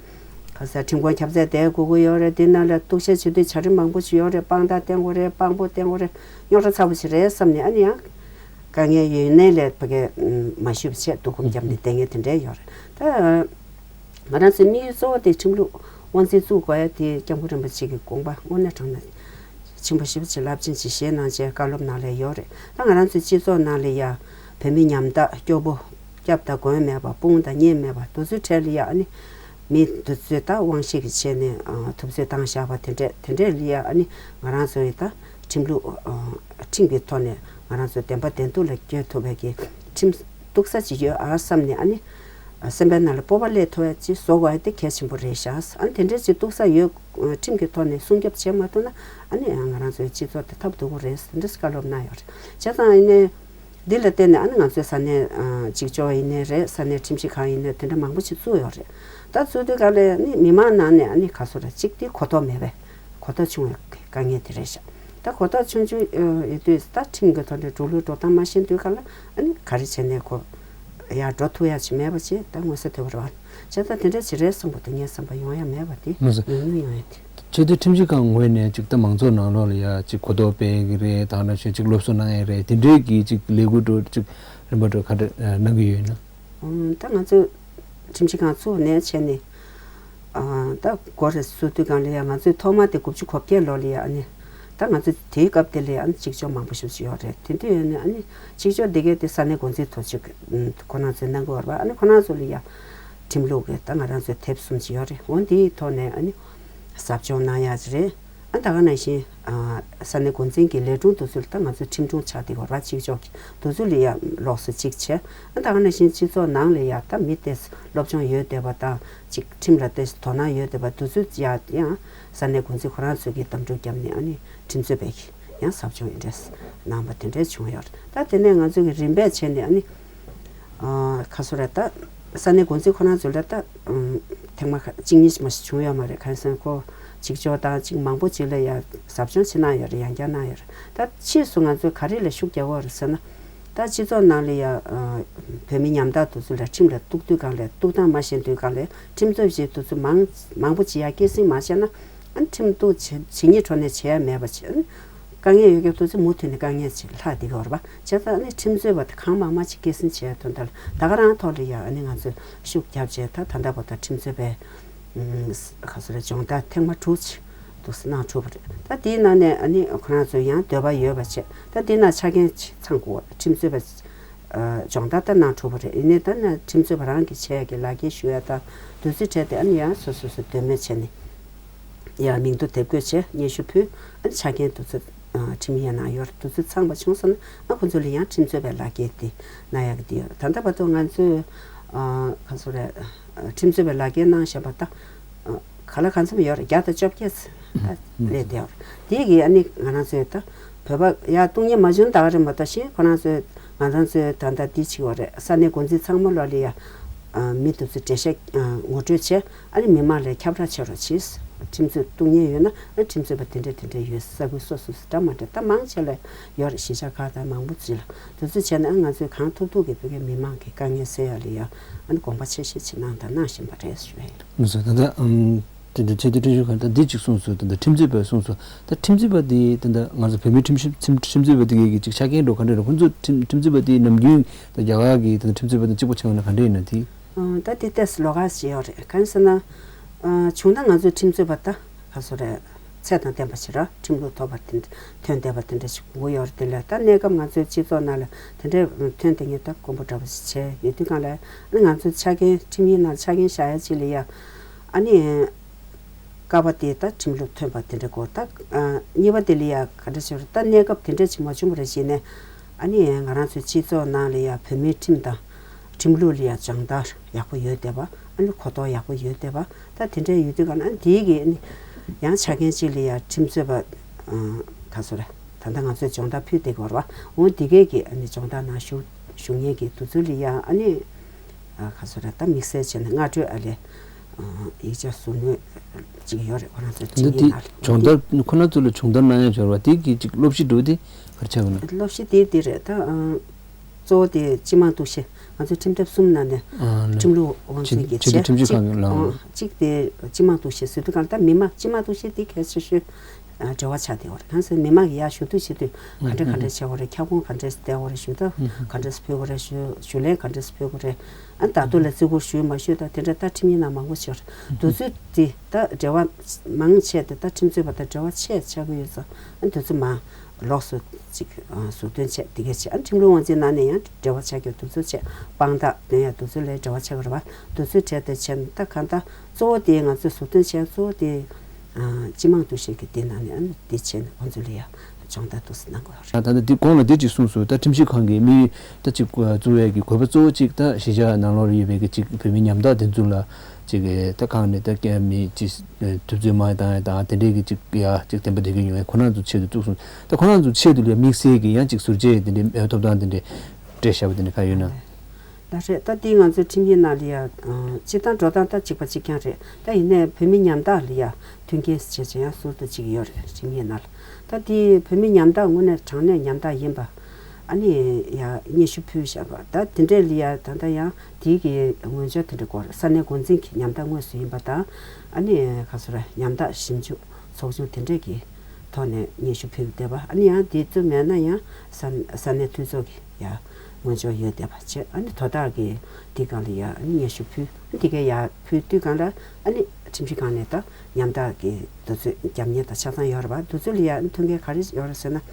ག་ས་ཁྲིམས་ཁང་ཁྱབ་ཚད་དེ་དགོས་ཀྱི་ཡོད་རེད། དེ་ནང་ལ་གཏུག་བཤེར་བྱེད་དུས་བྱ་རིམ་མང་པོ་ཞིག་ཡོད་རེད། དཔང་རྟགས་བསྟན་དགོས་རེད། དཔང་པོ་བསྟན་དགོས་རེད། རྙོག་དྲ་ཚ་བོ་ཞིག་རེད་བསམ་ནས། ཨ་ནི་ཡང་དཀའ་ངལ་ཡོད་ནའི་ལས་ཕ་གི་མ་ཞུས་པ་བྱས་སྡུག་སྒོམ་བརྒྱབ་ནས་བསྡད་མཁན་དེ་འདྲས་ཡོད་རེད། ད་ང་རང་ཚོའི་དམིགས་ཡུལ་གཙོ་བོ་དེ་ཁྲིམས་ལུགས་དབང་འཛིན་བཙུགས་དགོས་ཡ་དེ་སྐྱབས་མགོན་རིན་པོ་ཆེ་གི་དགོངས་པ་དངོས་གནས་དྲང་གནས་ཆེན་པོ་ཞེ་པོ་ཅིག་རླབས་ཆེན་ཅིག་བཞེས་གནང་བྱས་བཀའ་སློབ་ནང་ལ་ཡོད་རེད། ད་ང་རང་ཚོའི་སྤྱི་ཚོགས་ནང་ལ་ཡ་བོད་མི་ཉམ་ཐག་སྐྱོ་པོ་སྐྱབས་དང་མགོན་མེད་པ་དཔུང་དང་གཉེན་མེད་པ་དེ་ཚོའི་གྲས་ལ་ཡ་ཨ་ནི་མི་དེ་ཚོས་ད་དབང་ཤེད་ཀྱི་ཆེད་ནས་ཨ་ཐུབ་ཚོད་བཏང་བཞག་པ་དེ་འདྲས་དེ་འདྲས་ལ་ཡ་ཨ་ནི་ང་རང་ཚོ་ཡི་ད་ཁྲིམས་ལུགས་ཨ་ཁྲིམས་ཀྱི་ཐོག་ནས་ང་རང་ཚོ་བདེན་པ་བདེན་མཐུ་ལ་སྐྱོལ་ཐུབ་པའི་གི་ཁྲིམས་གཏུག་ས་ཅིག་ཡོད་ཨ་བསམ་ནས། ཨ་ནི་སེམས་པའི་ནང་ལ་སྤོབས་པ་སླེབས་ཐུབ་ཡ་ཅིག་བཟོ་དགོས་ཡ་དེ་གལ་ཆེན་པོ་རེད་ཤག་ཨ་ནི་དེ་འདྲས་ཅིག་གཏུག་ས་ཡོད། ཁྲིམས་ཀྱི་ཐོག་ནས་སྲུང་སྐྱོབ་བྱེད་མ་ཐུབ་ན་ཨ་ནི་ང་རང་ཚོའི་སྤྱི་ཚོགས་དེ་ཐབས་སྡུག་པོ་རེད་ཟེར་འདྲས་བཀའ་སློབ་གནང་ཡོད་རེད། བྱས་ཙང་ཡིན་ནའི་འདི་ལ་བརྟེན་ནས་ཨ་ནི་ང་ཚོའི་ས་གནས་གཅིག་ལྕོགས་ཡིན་ནའི་རེད། ས་གནས་ཁྲིམས་ཞིབ་ཁང་ཡིན་ནའི་དེ་འདྲ་མང་པོ་ཞིག་བཙུགས་ཡོད་རེད། ད་བཙུགས་དུས་ག་ལ་ཨ་ནི་མི་མང་ནང་ནས་ཨ་ནི་ག་ཚོད་ར་གཅིག་དེ་གོ་རྟོགས་མེད་པས། གོ་རྟོགས་ཆུང་བའི་དཀའ་ངལ་དེ་རེད་ཤག་ད་གོ་རྟོགས་ཆུང་ཆུང་ཡོད་དུས་ད་ཁྲིམས་ཀྱི་ཐོག་ནས་འགྲོ་ལུགས་འགྲོ་སྟངས་མ་ཤེས་དུས་ག་ལ་ཨ་ནི་ག་རེ་བྱས་ནས་གོ་ཡར་འགྲོ་ཐུབ་ཡ་ཅིག་མེད་པ་ཅིག་ད་མངོན་གསལ་དོད་པོ་རེད་བ། བྱས་ཙང་དེ་འདྲ་ཅིག་རེད་བསམ་པ་དང་ངའི་བསམ་པ་ཡོང་ཡ་མེད་པ་དེ་མི་སྲིད། ཉུང་ཉུང་ཡོང་ཡ་དེ། ཆེས་མཐོའི་ཁྲིམས་ཞིབ་ཁང་ངོས་ནས་ཅིག་ད་མང་ཚོགས་ནང་ལོགས་ལ་ཡ་ཅིག་གོ་རྟོགས་སྤེལ་གི་རེད། ད་ནང་བཞིན་ཅིག་སློབ་གསོ་གནང་ཡ་རེད། དེ་འདྲའི་གི་ཅིག་ལས་འགུལ་འགྲོ་ཅིག་རིམ་པ་འགྲོ་ག་འདྲ་གནང་གི་ཡོད་ན། ཨང་། ད་ང་ཚོས་ཁྲིམས་ཞིབ་ཁང་བཙུགས་ནས་བྱས་ནས། ཨ་ད་སྒོ་རེ་བཙུགས་དུས་སྒང་ལ་ཡ་ང་ཚོས་ཐོག་མ་དེ་དགུ་བཅུ་གོ་བརྒྱད་ལོ་ལ་ཡ་ཨ་ནི། ད་ང་ཚོ་དེའི་སྐབས་དེ་ལ་ཡ་ཨ་ནི་གཅིག་ལྕོགས་མང་པོ་ཞེ་པོ་ཅིག་ཡོད་རེད། དེ་དུས་ཡོད་ནས་ཨ་ནི་གཅིག་ལྕོགས་དེ་གའི་དེ་ས་གནས་འགོ་འཛིན་ཐོག་ཅིག་ཁོ་རང་ཚོས་གནང་གི་ཡོད་རེད་པ། ཨ་ནི་ཁོ་རང་ཚོ་ལ་ཡ་ཁྲིམས་ལུགས་ཀྱི་ད་ང་རང་ཚོའི་དེབ་གསུམ་ཅིག་ཡོད་རེད། འོ་འདིའི་ཐོག་ནས་ཨ་ནི་ཟབ་སྦྱོང་གནང་ཡག་ཅིག་རེད། ཨ་ད་ག་ནང་བཞིན་ཨ་ས་གནས་འགོ་འཛིན་གྱི་ལས་དྲུང་དེ་ཚོ་ལ་ད་ང་ཚོ་ཁྲིམས་དྲུང་ཆགས་བསྡད་ཡོད་རེད་པ། གཅིག་ལྕོགས་ཀྱི་དེ་ཚོ་ལ་ཡ་ལོགས་སུ་གཅིག་བྱས། ཨ་ད་ག་ནང་བཞིན་སྤྱི་ཚོགས་ནང་ལ་ཡ་ད་མི་དེ་སློབ་སྦྱོང་ཡོད་བསྡད་པ་དང་ཅིག་ཁྲིམས་ལ་དེ་དོ་སྣང་ཡོད་བསྡད་པ་དེ་ཚོ་ཡ་ཡང་ས་གནས་འགོ་འཛིན་ཁོ་རང་ཚོ་གིས་གདམ་འཕྲུལ་བརྒྱབ་ནས་ཨ་ནི་ཁྲིམས་རྩོད་པའི་ཡང་ཟབ་སྦྱོང་ཡིན་འདྲས་གནང་བ་དེ་འདྲས་བྱུང་ཡོད་རེད། ད་དེ་ནས་ང་ཚོ་གི་རིམ་པས་བྱས་ནས་ཨ་ནི་ཨ་ཁ་སོ་ར་ད་ས་གནས་འགོ་འཛིན་ཁོ་རང་ཚོ་ལ་ད་ཨམ་ཐེངས་མ་ཁ་གཅིག་གཉིས་ཤིག་མ་ཞིག་བྱུང་ཡོད་མ་རེད། གང་ཡིན་ཟེར་ན་ཁོ་གཅིག་ལྕོགས་དང་གཅིག་མང་པོ་ཅིག་ལ་ཡ་ཟབ་སྦྱོང་བྱེད་གནང་ཡོད་རེད། ཡང་བསྐྱར་གནང་ཡོད་རེད། ད་ཕྱིས་སུ་ང་ཚོས་ག་རེ་ལ་ཤུགས་རྒྱག་དགོས་རེད་ཟེར་ན། ད་སྤྱི་ཚོགས་ནང་ལ་ཡ་ཨ་བོད་མི་ཉམ་ཐག་དེ་ཚོ་ལ་ཁྲིམས་ལ་གཏུག་དུས་སྒང་ལ་གཏུག་སྟངས་མ་ཤེས་དུས་སྒང་ལ་ཁྲིམས་རྩོད་བྱེད་དེ་ཚོ་མང་མང་པོ་ཅིག་ཡ་སྐྱེད་སྲིང་མ་བྱས་ན། ཨ་ནི་ཁྲིམས་གཏུག་བྱེད་བྱེད་སྙིང་བྲོ་ནས་བྱེད་ཡ་མེད་པ་བྱས། ཨ་ནི་དཀའ་ངལ་ཡོད་མཁན་དེ་ཚོ་མུ་མཐུད་ནས་དཀའ་ངལ་ཅིག་ལྷག་བསྡད་ཀྱི་ཡོད་རེད་པ། བྱས་ཙང་ཨ་ནི་ཁྲིམས་རྩོད་པ་དེ་གང་མང་མང་ཅིག་སྐྱེད་སྲིང་བྱེད་ཡ་དོན་དག་ལ་ད་ག་རང་ཐོག་ལ་ཡ་ཨ་ནི་ང་ཚོས་ཤུགས་བརྒྱབ་བྱས་ད་ད་ལྟ་བར་དུ་ཁྲིམས་རྩོད་པའི་ཨམ་ག་ཚོད་རེད་སྦྱོང་བརྡར་ཐེངས་མ་དྲུག་ཅིག་འདུག་སེ་གནང་གྲུབ་པ་རེད། ད་དེའི་ནང་ནས་ཨ་ནི་ཁོ་རང་ཚོ་ཡང་འདོད་པ་ཡོད་པ་བྱས། ད་དེའི་ནང་ཆ་རྐྱེན་ཅིག་ཚང་དགོས། ཁྲིམས་རྩོད་པ་ཨ་སྦྱོང་བརྡར་ད་གནང་གྲུབ་པ་རེད། ཡིན་ནའི་ད་ནི་ཁྲིམས་རྩོད་པ་རང་གིས་བྱེད་ཡ་གི་ལག་འཁྱེར་ཞུ་ཡ་ད་དུས་ཚོད་སྤྲད་དེ་ཨ་ནི་ཡང་སོ་སོ་སོ་འདོད་མོས་བྱས་ནས་ཡ་མིང་ཐོ་དེབ་འགོད་བྱས་སྙན་ཞུ་ཕུལ། ཨ་ནི་ཆ་རྐྱེན་དུས་ཚོད་ཨ་ཁྲིམས་ཡིག་ནང་ཡོད་རེད། དུས་ཚོད་ཚང་པ་བྱུང་སོང་ན་ཨ་ཁོ་ཚོ་ལ་ཡང་ཁྲིམས་རྩོད་པའི་ལག་འཁྱེར་དེ་གནང་ཡ་གི་དེ་ཡོད་རེད། ད་ལྟ་བར་དུ་ང་ཚོས་ཨ་ག་ཚོད་རེད། ཁྲིམས་རྩོད་པའི་ལག་འཁྱེར་གནང་བཞག་པ་ད་ཨ་ག་ལ་གང་འཚམ་ཡོད་རེད། བརྒྱ་དང་བཅོ་བརྒྱད་ད་སླེབས་བསྡད་ཡོད་རེད། དེ་གི་ཨ་ནི་ང་རང་ཚོས་ད་བོད་པ་ཡར་གཏོང་མཁན་མ་བྱུང་ད་ག་རེད་མ་གཏོགས་གཞན་ཁོ་རང་ཚོས་ང་རང་ཚོས་ད་ལྟ་འདི་བྱེད་ཀྱི་ཡོད་རེད། ས་གནས་འགོ་འཛིན་ཚང་མ་ལོག་ལ་ཡ་ཨ་མི་དེ་ཚོ་འགྲེལ་བཤད་ཨ་ངོ་སྤྲོད་བྱས། ཨ་ནི་མི་མང་ལ་ཁྱབ་བསྒྲགས་བྱེད་རོགས་གྱིས། ཁྲིམས་རྩོད་གཏོང་མཁན་ཡོད་ན་ཨ་ཁྲིམས་རྩོད་པ་དེ་འདྲ་དེ་འདྲ་ཡོད། ས་ཁུལ་སོ་སོ་སོ་འདྲ་མ་འདྲ་ད་མང་ཆེ་ལ་ཡོད་རེད། གཞིས་ཆགས་ཁག་དང་མང་པོ་ཅིག་ལ་དེ་ཚོ་བྱས་ན་ཨ་ང་ཚོས་གང་ཐུབ་ཐུབ་ཀྱིས་བོད་ཀྱི་མི་མང་གི་དཀའ་ངལ་སེལ་ཡ་ལ་ཡ་ཨ་ནི་དགོངས་པ་ཆེ་བཞེས་བྱེད་གནང་དང་གནང་བཞིན་པ་རེད་ཞུ་ཡ་ཡིན། ལགས་སོ། ད་ལྟ་ཨམ་དེ་འདྲ་ཆེས་མཐོའི་ཁྲིམས་ཞིབ་ཁང་ད་འདི་གཅིག་གསུངས་སོང་། ད་ལྟ་ཁྲིམས་རྩོད་པ་གསུངས་སོང་། ད་ཁྲིམས་རྩོད་པ་འདི་ད་ལྟ་ང་ཚོ་བོད་མིའི་ཁྲིམས་ཞིབ་ཁྲིམས་ཁྲིམས་རྩོད་པ་འདི་གའི་གི་ཅིག་ཆ་རྐྱེན་འགྲོ་ག་འདྲ་རེད། ཁོང་ཚོ་ཁྲིམས་ཁྲིམས་རྩོད་པ་འདི་ནམ་རྒྱུན་ད་རྒྱ་གར་གི་ད་ལྟ་ཁྲིམས་རྩོད་པ་དང་གཅིག་པ་ཆགས་ཡོད་ན་ག་འདྲ་ཡིན་ན་དེ། ཨ་ད་དེ་ཏོག་ཙམ་ལོགས་ཀ་ཞིག་ཡོད་རེད། གང་ཡིན་ཟེར་ན། ཨ་བྱུང་ན་ང་ཚོའི་ཁྲིམས་རྩོད་པ་ད་ག་ཚོད་རེད། ཚད་དང་ལྡན་པ་ཞིག་ར་ཁྲིམས་ལུགས་ཐོག་པ་དེ་ཐོན་བསྡད་པ་དེ་འདྲ་ཞིག་དགོས་ཀྱི་ཡོད་རེད། དེ་ལས་ད་གནས་སྐབས་ང་ཚོའི་སྤྱི་ཚོགས་ནང་ལ་དེ་འདྲའི་ཐོན་བསྡད་མཁན་ད་དཀོན་པོ་འདྲ་པོ་ཞིག་བྱས་ཡོད་དུས་སྒང་ལ་ཨ་ནི་ང་ཚོའི་ཆ་རྐྱེན་ཁྲིམས་ཡིག་ནང་ཆ་རྐྱེན་བཞག་ཡ་ཅིག་ལ་ཡ་ཨ་ནི། ཀ་པ་དེ་ད་ཁྲིམས་ལུགས་ཐོན་པ་དེ་འདྲ་དགོས། ད་ཨ་གཉིས་པ་དེ་ལ་ཡ་ག་འདྲ་ཞིག་རེད། ད་གནས་སྐབས་དེ་འདྲ་ཅིག་མ་བྱུང་བ་རེད་བྱས་ནས་ཨ་ནི་ང་རང་ཚོའི་སྤྱི་ཚོགས་ནང་ལ་ཡ་བོད་མིའི་ཁྲིམས་དང་ཁྲིམས་ལུགས་ལ་ཡ་སྦྱོང་བརྡར་ཡག་པོ་ཡོད་བསྡད་པ། ཨ་ནི་གོ་རྟོགས་ཡག་པོ་ཡོད་བསྡད་པ། ད་དེ་འདྲ་ཡོད་དུས་ག་ན་ཨ་ནི་དེའི་གི་ཨ་ནི་ཡང་ཆ་རྐྱེན་ཅིག་ལ་ཡ་ཁྲིམས་རྩོད་པ་ཨ་ག་ཚོད་རེད། ད་ལྟ་ང་ཚོས་སྦྱོང་བརྡར་ཕུལ་བསྡད་ཀྱི་ཡོད་རེད་པ། འོ་དེ་གས་ཀྱི་ཨ་ནི་སྦྱོང་བརྡར་ནང་ཞུགས་ ཞུ་མཁན་གྱི་དུས་ཚོད་ལ་ཡང་ཨ་ནི་ཨ་ག་ཚོད་རེད། ད་དམིགས་བསལ་བྱས་ནས་སྔ་དྲོའི་ཨ་ལས་ཡིག་ཆ་བཟོ་ནུས་ཅིག་ཡོད་རེད། ཁོ་རང་ཚོ་ད་ཁྲིམས་ཡིག་ནང་ལ་སྦྱོང་བརྡར་ཁོ་རང་ཚོ་ལ་སྦྱོང་བརྡར་གནང་ཡ་འབྱོར་བ་དེ་གི་ཅིག་སློབ་གཞི་འདྲ་བོ་དེ་ག་རེ་ཆགས་ཀྱི་ན། སློབ་གཞི་དེ་དེ་རེད་ད། གཙོ་བོ་དེ་སྤྱི་དམངས་འདུ་ཤེས། ང་ཚོའི་ཁྲིམས་ཐབ་གསུམ་ནང་ནས་ཨ་ནི་ཁྲིམས་ལུགས་དབང་འཛིན་གྱི་ཆེད་ཆེད་དུ་ཁྲིམས་ཞིབ་ཁང་གི་ལག་ཨང་། གཅིག་དེ་སྤྱི་དམངས་འདུ་ཤེས་ཟེར་དུས་གང་ལྟར་མི་མང་སྤྱི་དམངས་འདུ་ཤེས་དེ་གལ་ཆེ་ཤོས་འབྲེལ་བ་ཆགས་བསྡད་ཡོད་རེད། གང་ཟེར་མི་མང་གི་ཡར་ཞུ་གཏུག་བྱེད་དུས་ག་འདྲ་ག་འདྲ་བྱེད་དགོས་རེད། ཁྱབ་ཁོངས་ག་འདྲ་བལྟ་དགོས་རེད། ཞུ་དག་ག་འདྲ་ཕུལ་དགོས་རེད། ཞུ་ཞུ་ལན་ག་འདྲ་ཕུལ་དགོས་རེད། ཨ་ད་དུང་ལ་བརྩི་བཀུར་ཞུས་མ་ཞུས་དང་དེ་འདྲ་ད་ཁྲིམས་ཡིག་ནང་མང་པོ་ཡོད་རེད། དུས་ཚོད་དེ་ད་འབྲེལ་བ་མང་ཆེ་དེ་ད་ཁྲིམས་རྩོད་པ་དང་འབྲེལ་བ་ཆེ་ཆགས་ཀྱི་ཡོད་ཙང་ཨ་དུས་ཚོད་མང་ལོགས་སུ་ཅིག་ཟུར་འདོན་བྱས་དེ་གས་བྱས། ཨ་ཁྲིམས་ལུགས་དབང་འཛིན་ནང་ནས་ཡང་འབྲེལ་བ་ཆགས་ཀྱི་དུས་ཚོད་བྱས། དཔང་རྟགས་འདོན་ཡ་དུས་ཚོད་ལ་འབྲེལ་བ་ཆགས་ཀྱི་རེད་བ། དུས་ཚོད་བྲལ་ཏེ་བྱས་ན་ད་གང་ལྟར་གཙོ་བོ་དེ་ང་ཚོས་ཟུར་འདོན་བྱས་གཙོ་བོ་དེ་སྤྱི་དམངས་འདུ་ཤེས་ཀྱི་དེ་ནང་ནས་ཨ་ནི་དེ་བྱས་ནས་ཁོང་ཚོ་ལ་ཡ་སྦྱོང་བརྡར་ཏོག་ཙམ་གནང་དགོས་རེད། ད་ལྟ་འདི་གོང་ལ་འདི་གཅིག་གསུངས་སོང་། ད་ཁྲིམས་ཞིབ་ཁང་གི་དམིགས་ཡུལ་ད་གཅིག་བཙུགས་ཡས་ཀྱི་དགོས་པ་གཙོ་བོ་གཅིག་ད་གཞིས་ཆགས་ནང་ལོགས་ལ་ཡོད་པའི་གི་གཅིག་བོད་མི་ཉམ་ཐག་དེ་ཚོ་ལ་གཅིག་ད་ཁང་ནས་ད་སྐྱེ་མི་གཅིག་ཐུབ་ཚོད་མ་བཏང་ཡ་དང་དེ་འདྲའི་གི་གཅིག་ཡ་གཅིག་བདེན་པ་བདེ་སྐྱིད་ཡོང་ཡ་ཁོ་རང་ཚོ་ཆེད་དུ་བཙུགས་སོང་། ད་ཁོ་རང་ཚོ་ཆེད་དུ་ལ་དམིགས་བསལ་གྱི་ཡང་གཅིག་ཟུར་བཅད་དེ་འདྲའི་ཐོབ་ཐང་དེ་འདྲའི་སྤྲད་བཞག་པ་དེ་འདྲ་ག་ཡོད་ན། ད་རེད། ད་དེ་ང་ཚོའི་ཁྲིམས་ཡིག་ནང་ལ་ཡ་སྤྱིར་བཏང་འགྲོ་སྟངས་ད་གཅིག་པ་གཅིག་རྐྱང་རེད། ད་ཡིན་ནའི་བོད་མི་ཉམ་ཐག་ལ་ཡ་མཐུན་རྐྱེན་བྱས་བྱས་ཡང་ཟུར་དུ་གཅིག་ཡོད་རེད་ཁྲིམས་ཡིག་ནང་ལ། ད་དེ་བོད་མི་ཉམ་ཐག་དངོས་གནས་དྲང་གནས་ཉམ་ཐག་ཡིན་པ་ཨ་ནི་ཡ་སྙན་ཞུ་ཕུལ་བཞག་པ་ད་དེ་འདྲས་ལ་ཡ་ད་ལྟ་ཡང་དེའི་གི་ངོས་སྦྱོར་དེ་འདྲ་སྐོར་ས་གནས་འགོ་འཛིན་གྱི་ཉམ་ཐག་དངོས་སུ་ཡིན་པ་དང་ཨ་ནི་ག་ཚོད་ར་ཉམ་ཐག་ཞིབ་འཇུག་ཚོགས་ཆུང་དེ་འདྲས་ཀྱི་ཐོག་ནས་སྙན་ཞུ་ཕུལ་བསྡད་པ། ཨ་ནི་ཡང་དེ་ཚོ་མེད་ན་ཡང་ས་ས་གནས་འཐུས་ཚོགས་ཀྱི་ཡ་ངོས་སྦྱོར་ཡོད་བསྡད་པ་བྱས། ཨ་ནི་དོ་བདག་གིས་དེ་སྒང་ལ་ཡ་ཨ་ནི་སྙན་ཞུ་ཕུལ། ཨ་དེ་གའི་ཡ་ཕུལ་དུས་སྒང་ལ་ཨ་ནི་ཁྲིམས་ཞིབ་ཁང་ནས་ད་ཉམ་ཐག་གི་དུས་ཚོད་རྒྱབ་གཉེར་དང་ཆ་ཚང་ཡོད་རེད་པ། དུས་ཚོད་ལ་ཡ་ཨ་ནི་མཐུན་རྐྱེན་ག་རེ་ཡོད་རེད་ཟེར་ན།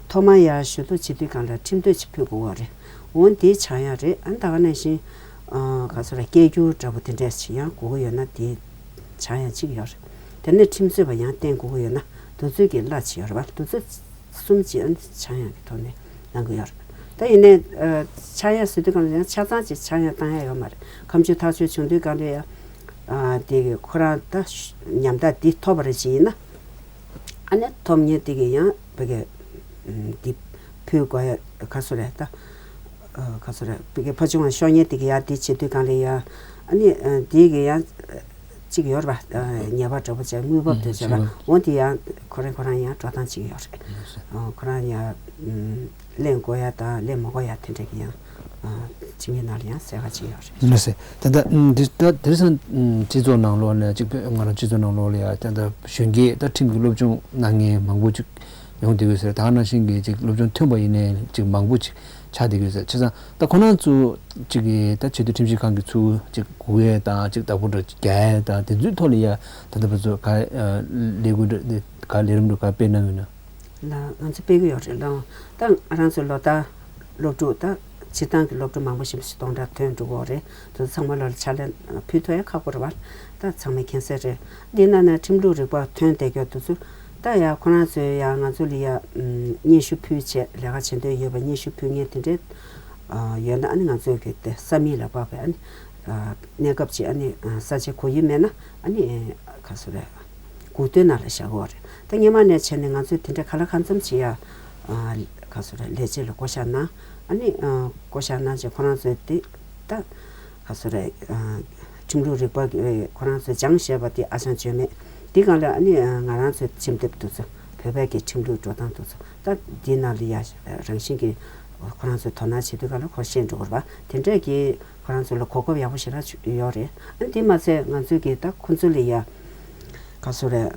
ཐོག་མར་ཡ་ཞུ་གཏུག་བྱེད་དུས་སྒང་ལ་ཁྲིམས་དོད་ཅིག་ཕུལ་དགོས་པ་རེད། འོ་འདི་ཆག་ཡག་རེད། ཨ་ནི་ད་ག་ནང་བཞིན་ག་ཚོད་ར་སྐད་སྒྱུར་འདྲ་པོ་དེ་འདྲས་ཅིག་ཡང་དགོས་ཀྱི་ཡོད་ན་དེ་ཆག་ཡག་ཅིག་ཡོད་རེད། དེ་ནས་ཁྲིམས་རྩོད་པ་ཡང་བསྟེན་དགོས་ཀྱི་ཡོད་ན་དུས་ཚོད་ཀྱི་གླ་ཅིག་ཡོད་རེད་པ། དུས་ཚོད་གསུམ་ཅིག་ཨ་ནི་ཆག་ཡག་གི་ཐོག་ནས་གནང་གི་ཡོད་རེད། ད་ཡིན་ནའི་ཆག་ཡག་ཟེར་དུས་སྒང་ལ་ཡང་ཆ་ཚང་ཅིག་ཆག་ཡག་བཏང་ཡག་ཡོད་མ་རེད། ཁ་མཆུ་ཐག་ཆོད་བྱུང་དུས་སྒང་ལ་ཡང་དེ་གི་ཁོ་རང་ད་ཉམ་ཐག་འདི་ཐོབ་པ་རེད་ཅིག་ཡིན་ན། ཨ་ནི་ཐོབ་མཁན་དེ་གི་ཡང་བི་གི་འདི་ཕུལ་དགོས་ཡ་ག་ཚོད་རེད་ད། ག་ཚོད་རེད། བི་གི་ཕ་ཆུང་བ་ཤོར་མཁན་དེ་གི་ཡ་དེ་བྱེད་དུས་སྒང་ལ་ཡ་ཨ་ནི་དེ་གི་ཡང་གཅིག་ཡོད་རེད་པ། ཉེས་པ་འདྲ་པོ་བྱས་དངུལ་འབབ་དེ་བྱས་པ་འོ་དེ་ཡང་ཁོ་རང་ཁོ་རང་ཡང་འགྲོ་སྟངས་གཅིག་ཡོད་རེད། ཁོ་རང་ཡང་ལེན་དགོས་ཡ་དང་ལེན་མ་དགོས་ཡ་དེ་འདྲ་གི་ཡང་ཁྲིམས་ཡིག་ནང་ལ་ཡང་གསལ་ཁ་ཅིག་ཡོད་རེད། ལགས་སེ། ད་ལྟ་ཨམ་འདི་ད་དེང་སང་ཨམ་སྤྱི་ཚོགས་ནང་ལོགས་ནས་ཅིག་བོད་ང་རང་སྤྱི་ཚོགས་ནང་ལོགས་ལ་ཡ་ད་ལྟ་གཞོན་སྐྱེས་ད་ཁྲིམས་ཀྱི་སློབ་སྦྱོང་གནང་མཁན་མང་པོ་ཅིག་ཡོང་བསྡད་ཡོད་ཟེར། ད་ག་ནང་བཞིན་གྱི་ཅིག་སློབ་སྦྱོང་ཐོན་པ་ཡིན་ནའི་ཅིག་མང་པོ་ཅིག་ཆགས་བསྡད་ཡོད་ཟེར། བྱས་ཙང་ད་ཁོ་རང་ཚོ་ཅིག་གི་ད་ཆེས་མཐོའི་ཁྲིམས་ཞིབ་ཁང་གི་ཚུར་ཅིག་སྒུག་ཡས་དང་ཅིག་བདག་པོ་འདྲ་རྒྱག་ཡས་དང་དེ་ཚོའི་ཐོག་ལ་ཡ་ད་ལྟ་བར་དུ་ག་ལས་འགུལ་འདྲ་ག་ལས་རིམ་འདྲ་ག་སྤེལ་གནང་ཡོད་ན། ལ་ང་ཚོ་སྤེལ་གི་ཡོད་རེད་ལ། ད་ང་རང་ཚོ་ལོ་ལྟར་སློབ་ཕྲུག་ད་སྤྱིར་བཏང་གི་སློབ་ཕྲུག་མང་པོ་ཞེ་པོ་ཞིག་སྟོང་ཕྲག་ཐོན་འགྲོ་གི་ཡོད་རེད། དེ་ཚོ་ཚང་མ་ལོ་ལ་ཕྱག་ལས་ཕུལ་ཐུབ་ཡ་ཁག་པོ་རེད་པ། ད་ཚང་མས་མཁྱེན་གསལ་རེད། འདི་ནང་ནས་ཁྲིམས་ལུགས་རིག་པ་ཐོན་བསྡད་རྒྱུ་དེ་ཚོ་ད་ཡ་ཁོ་རང་ཚོས་ཡ་ང་ཚོ་ལ་ཡ་སྙན་ཞུ་ཕུལ་བྱས་ལས་ཀ་བྱེད་འདོད་ཡོད་པ་སྙན་ཞུ་ཕུལ་མཁན་དེ་འདྲས་ཡོད་ན་ཨ་ནི་ང་ཚོས་གི་དེ་ས་མིག་ལ་དཔག་པའི་ཨ་ནི་གནས་སྐབས་ཅིག་ཨ་ནི་ས་ཆ་གོ་ཡི་མེད་ན་ཨ་ནི་ག་ཚོད་རེད། འགུག་སྟོན་ནང་ལ་བཞག་གི་ཡོད་རེད། ད་སྔོན་མ་ནས་བྱས་ནས་ང་ཚོས་དེ་འདྲ་གང་ལ་གང་འཚམ་བྱེད་ཡ། ག་ཚོད་རེད། ལས་བྱེད་ལ་བསྐོ་བཞག་གནང་། ཨ་ནི་བསྐོ་བཞག་གནང་བྱས་ཁོ་རང་ཚོས་དེ་ད་ག་ཚོད་རེད། ཁྲིམས་ལུགས་རིག་པ་གི་ཁོ་རང་ཚོས་སྦྱངས་བཞག་པ་དེ་ཨ་ཅང་བརྗོད་མེད། དེ་སྒང་ལ་ཨ་ནི་ང་རང་ཚོའི་ཁྲིམས་དེབ་དེ་ཚོ་བོད་པའི་གི་ཁྲིམས་ལུགས་འགྲོ་སྟངས་དེ་ཚོ་ད་དེ་ནང་ལ་ཡ་རང་བཞིན་གྱི་ཁོ་རང་ཚོས་དོ་སྣང་བྱེད་དུས་སྒང་ལ་ཁོ་ཤེས་འགྲོ་གི་རེད་པ། དེ་འདྲས་ཀྱི་ཁོ་རང་ཚོ་ལ་གོ་སྐབས་ཡག་པོ་ཞེ་དྲག་ཡོད་རེད། ཨ་ནི་དེ་མ་ཚད་ང་ཚོས་གི་ད་ཁོ་ཚོ་ལ་ཡ་ག་ཚོད་རེད།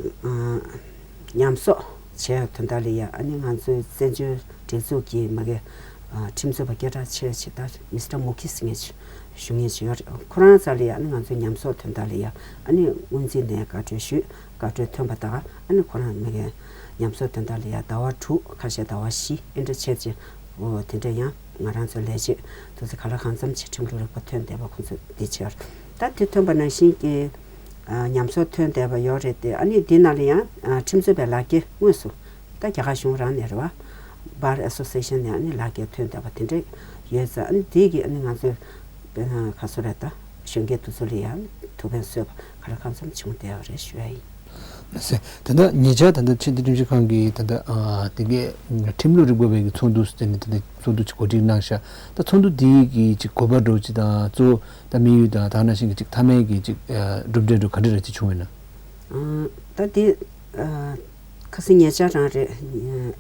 ཉམས་གསོག་བྱས་དོན་དག་ལ་ཡ་ཨ་ནི་ང་ཚོའི་བཙན་བྱོལ་སྒྲིག་འཛུགས་ཀྱི་མ་གི་ཁྲིམས་རྩོད་པ་སྐད་གྲགས་ཆེ་ཆེ་ད་མི་སི་ཊར་མུ་ཁི་ཟེར་མཁན་ཞུ་མཁན་ཞིག་ཡོད་རེད། ཁོ་རང་རྩ་ལ་ཡ་ཨ་ནི་ང་ཚོའི་ཉམས་གསོག་དོན་དག་ལ་ཡ་ཨ་ནི་སྔོན་རྩིས་ནས་བཀའ་འཁྲོལ་ཞུས། བཀའ་འཁྲོལ་ཐོན་པ་དང་ཨ་ནི་ཁོ་རང་མ་གི་ཉམས་གསོག་དོན་དག་ལ་ཡ་ཟླ་བ་དྲུག་ཁ་ཤས་ཟླ་བ་བཞི་ཨེ་འདྲ་བྱས་རྗེས་འོ་དེ་འདྲ་ཡང་ང་རང་ཚོ་ལས་བྱེད་དེ་ཚོ་ག་ལ་གང་འཚམ་ཅིག་ཁྲིམས་ལུགས་རིག་པ་ཐོན་བསྡད་པ་ཁོ་ཚོ་འདི་བྱས་ཡོད་རེད། ད་དེ་ཐོན་པ་ནང་བཞིན་གྱི་ཉམས་གསོག་ཐོན་བསྡད་པ་ཡོད་རེད་དེ། ཨ་ནི་འདི་ནང་ལ་ཡང་ཁྲིམས་རྩོད་པའི་ལག་འཁྱེར་དངོས་སུ་ད་རྒྱ་གར་གཞུང་རང་ནས་རེད་བ། Bar Association ནས་ཨ་ནི་ལག་འཁྱེར་ཐོན་བསྡད་པ་དེ་འདྲ་ཡོད་ཙང་ཨ་ནི་འདི་གི་ཨ་ནི་ང་ཚོའི་དཔེར་ན་ག་ཚོད་རེད། ད་གཞོན་སྐྱེས་དེ་ཚོ་ལ་ཡང་ཐུགས་ཕན་གསོས་པ་ག་ལ་གང་འཚམ་བྱུང་བསྡད་པ་རེད་ཞུ་ཡ་ཡིན། ཟེར། ད་ལྟ་ཉེ་ཆར་ད་ལྟ་ཆེས་མཐོའི་ཁྲིམས་ཞིབ་ཁང་གིས་ད་ལྟ་ཨ་དེ་གའི་ཁྲིམས་ལུགས་རིག་པ་བའི་གི་ཚོགས་འདུ་ཟེར་ནས་ད་ལྟ་ཚོགས་འདུ་ཅིག་གོ་སྒྲིག་གནང་ཤག་ད་ཚོགས་འདུ་འདིའི་གི་ཅིག་གོ་བ་འདྲ་བོ་ཅིག་དང་གཙོ་བོ་ད་དམིགས་ཡུལ་དང་ད་ག་ནང་བཞིན་གི་ཅིག་མཐའ་མའི་གི་ཅིག་ཨ་གྲུབ་འབྲས་འདྲ་བོ་ག་འདྲ་རེ་ཅིག་བྱུང་བས་ན། ཨ་ད་དེ་ཨ་ཁ་སང་ཉེ་ཆར་རང་རེད།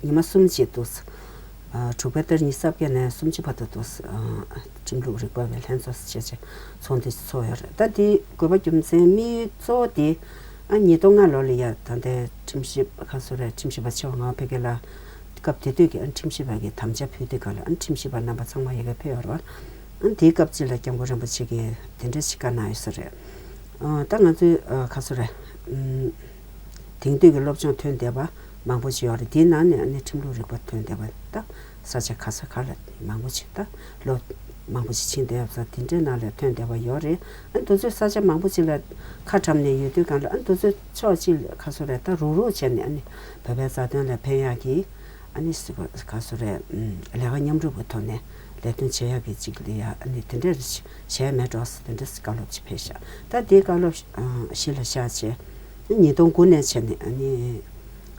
ཉི་མ་གསུམ་ཅིག་འདུག་ཨ་དྲུག་པའི་ཟླ་ཉི་ཤུ་རྩ་བརྒྱད་ནས་སུམ་ཅུ་བར་དུ་འདུག་ཨ་ཁྲིམས་ལུགས་རིག་པ་བའི་ལྷན་ཚོགས་བྱས་བྱས་ཚོགས་འདུ་ཚོགས་ཡོད་རེད། ད་དེའི་དགོས་པ་རྒྱུ་མཚན་དམིགས་ཡུལ་གཙོ་བོ་དེ་ཨ་ཉིས་སྟོང་ལྔ་ལོ་ལ་ཡ་ད་ལྟའི་ཁྲིམས་ཞིབ་ཁ་སོ་རེད། ཁྲིམས་ཞིབ་པ་ཆེ་བ་ངག་དབང་འཕེལ་རྒྱས་ལགས་སྐབས་དེ་དུས་ཀྱི་ཨ་ཁྲིམས་ཞིབ་པ་གི་དམ་བཅའ་ཕུལ་དུས་ག་ལ་ཨ་ཁྲིམས་ཞིབ་པ་རྣམ་པ་ཚང་མ་ཡ་གི་ཕེབས་ཡོད་རེད་བ། ཨ་དེའི་སྐབས་ཅིག་ལ་སྐྱབས་མགོན་རིན་པོ་ཆེ་གིས་དེ་འདྲ་ཞིག་བཀའ་གནང་ཡོད་ས་རེད། ཨ་ད་ང་ཚོའི་ཨ་ཁ་སོ་རེད། ཨམ། དེང་དུས་ཀྱི་སློབ་སྦྱོང་ཐོན་བསྡད་པ་མང་པོ་ཞིག་ཡོད་རེད། དེའི་ནང་ནས་ཨ་ནི་ཁྲིམས་ལུགས་རིག་པ་ཐོན་བསྡད་པ་ད་ས་ཆ་ག་ས་ག་ལ་མང་པོ་ཞིག་ད་ལོ་མང་པོ་ཞིག་ཕྱིན་བསྡད་ཡོད་ས་དེ་འདྲའི་ནང་ལ་ཐོན་བསྡད་པ་ཡོད་རེད། ཨ་ནི་དུས་ཚོད་ས་ཆ་མང་པོ་ཞིག་ལ་ཁ་བཀྲམ་ནས་ཡོད་དུས་གང་ལ་ཨ་ནི་དུས་ཚོད་ཕྱོགས་གཅིག་ལ་ཁ་སོ་རེད་ད་རུག་རུག་བྱས་ནས་ཨ་ནི་བོད་པའི་རྩ་དོན་ལ་ཕན་ཡག་གི་ཨ་ནི་ག་སོ་རེད། ཨམ། ལས་ཀ་མཉམ་རུབ་ཀྱི་ཐོག་ནས་ལས་དོན་བྱེད་ཡག་གི་ཅིག་ལ་ཡ་ཨ་ནི་དེ་འདྲ་བྱས་མེད་འགྲོ་ཟེར་དེ་འདྲ་བཀའ་སློབ་ཅིག་ཕེབས་ཤག་ད་དེའི་བཀའ་སློབ་ཨ་གཞི་ལ་བཞག་བྱས་ཉིས་སྟོང་དགུ་ནས་བྱས་ནས་ཨ་ནི་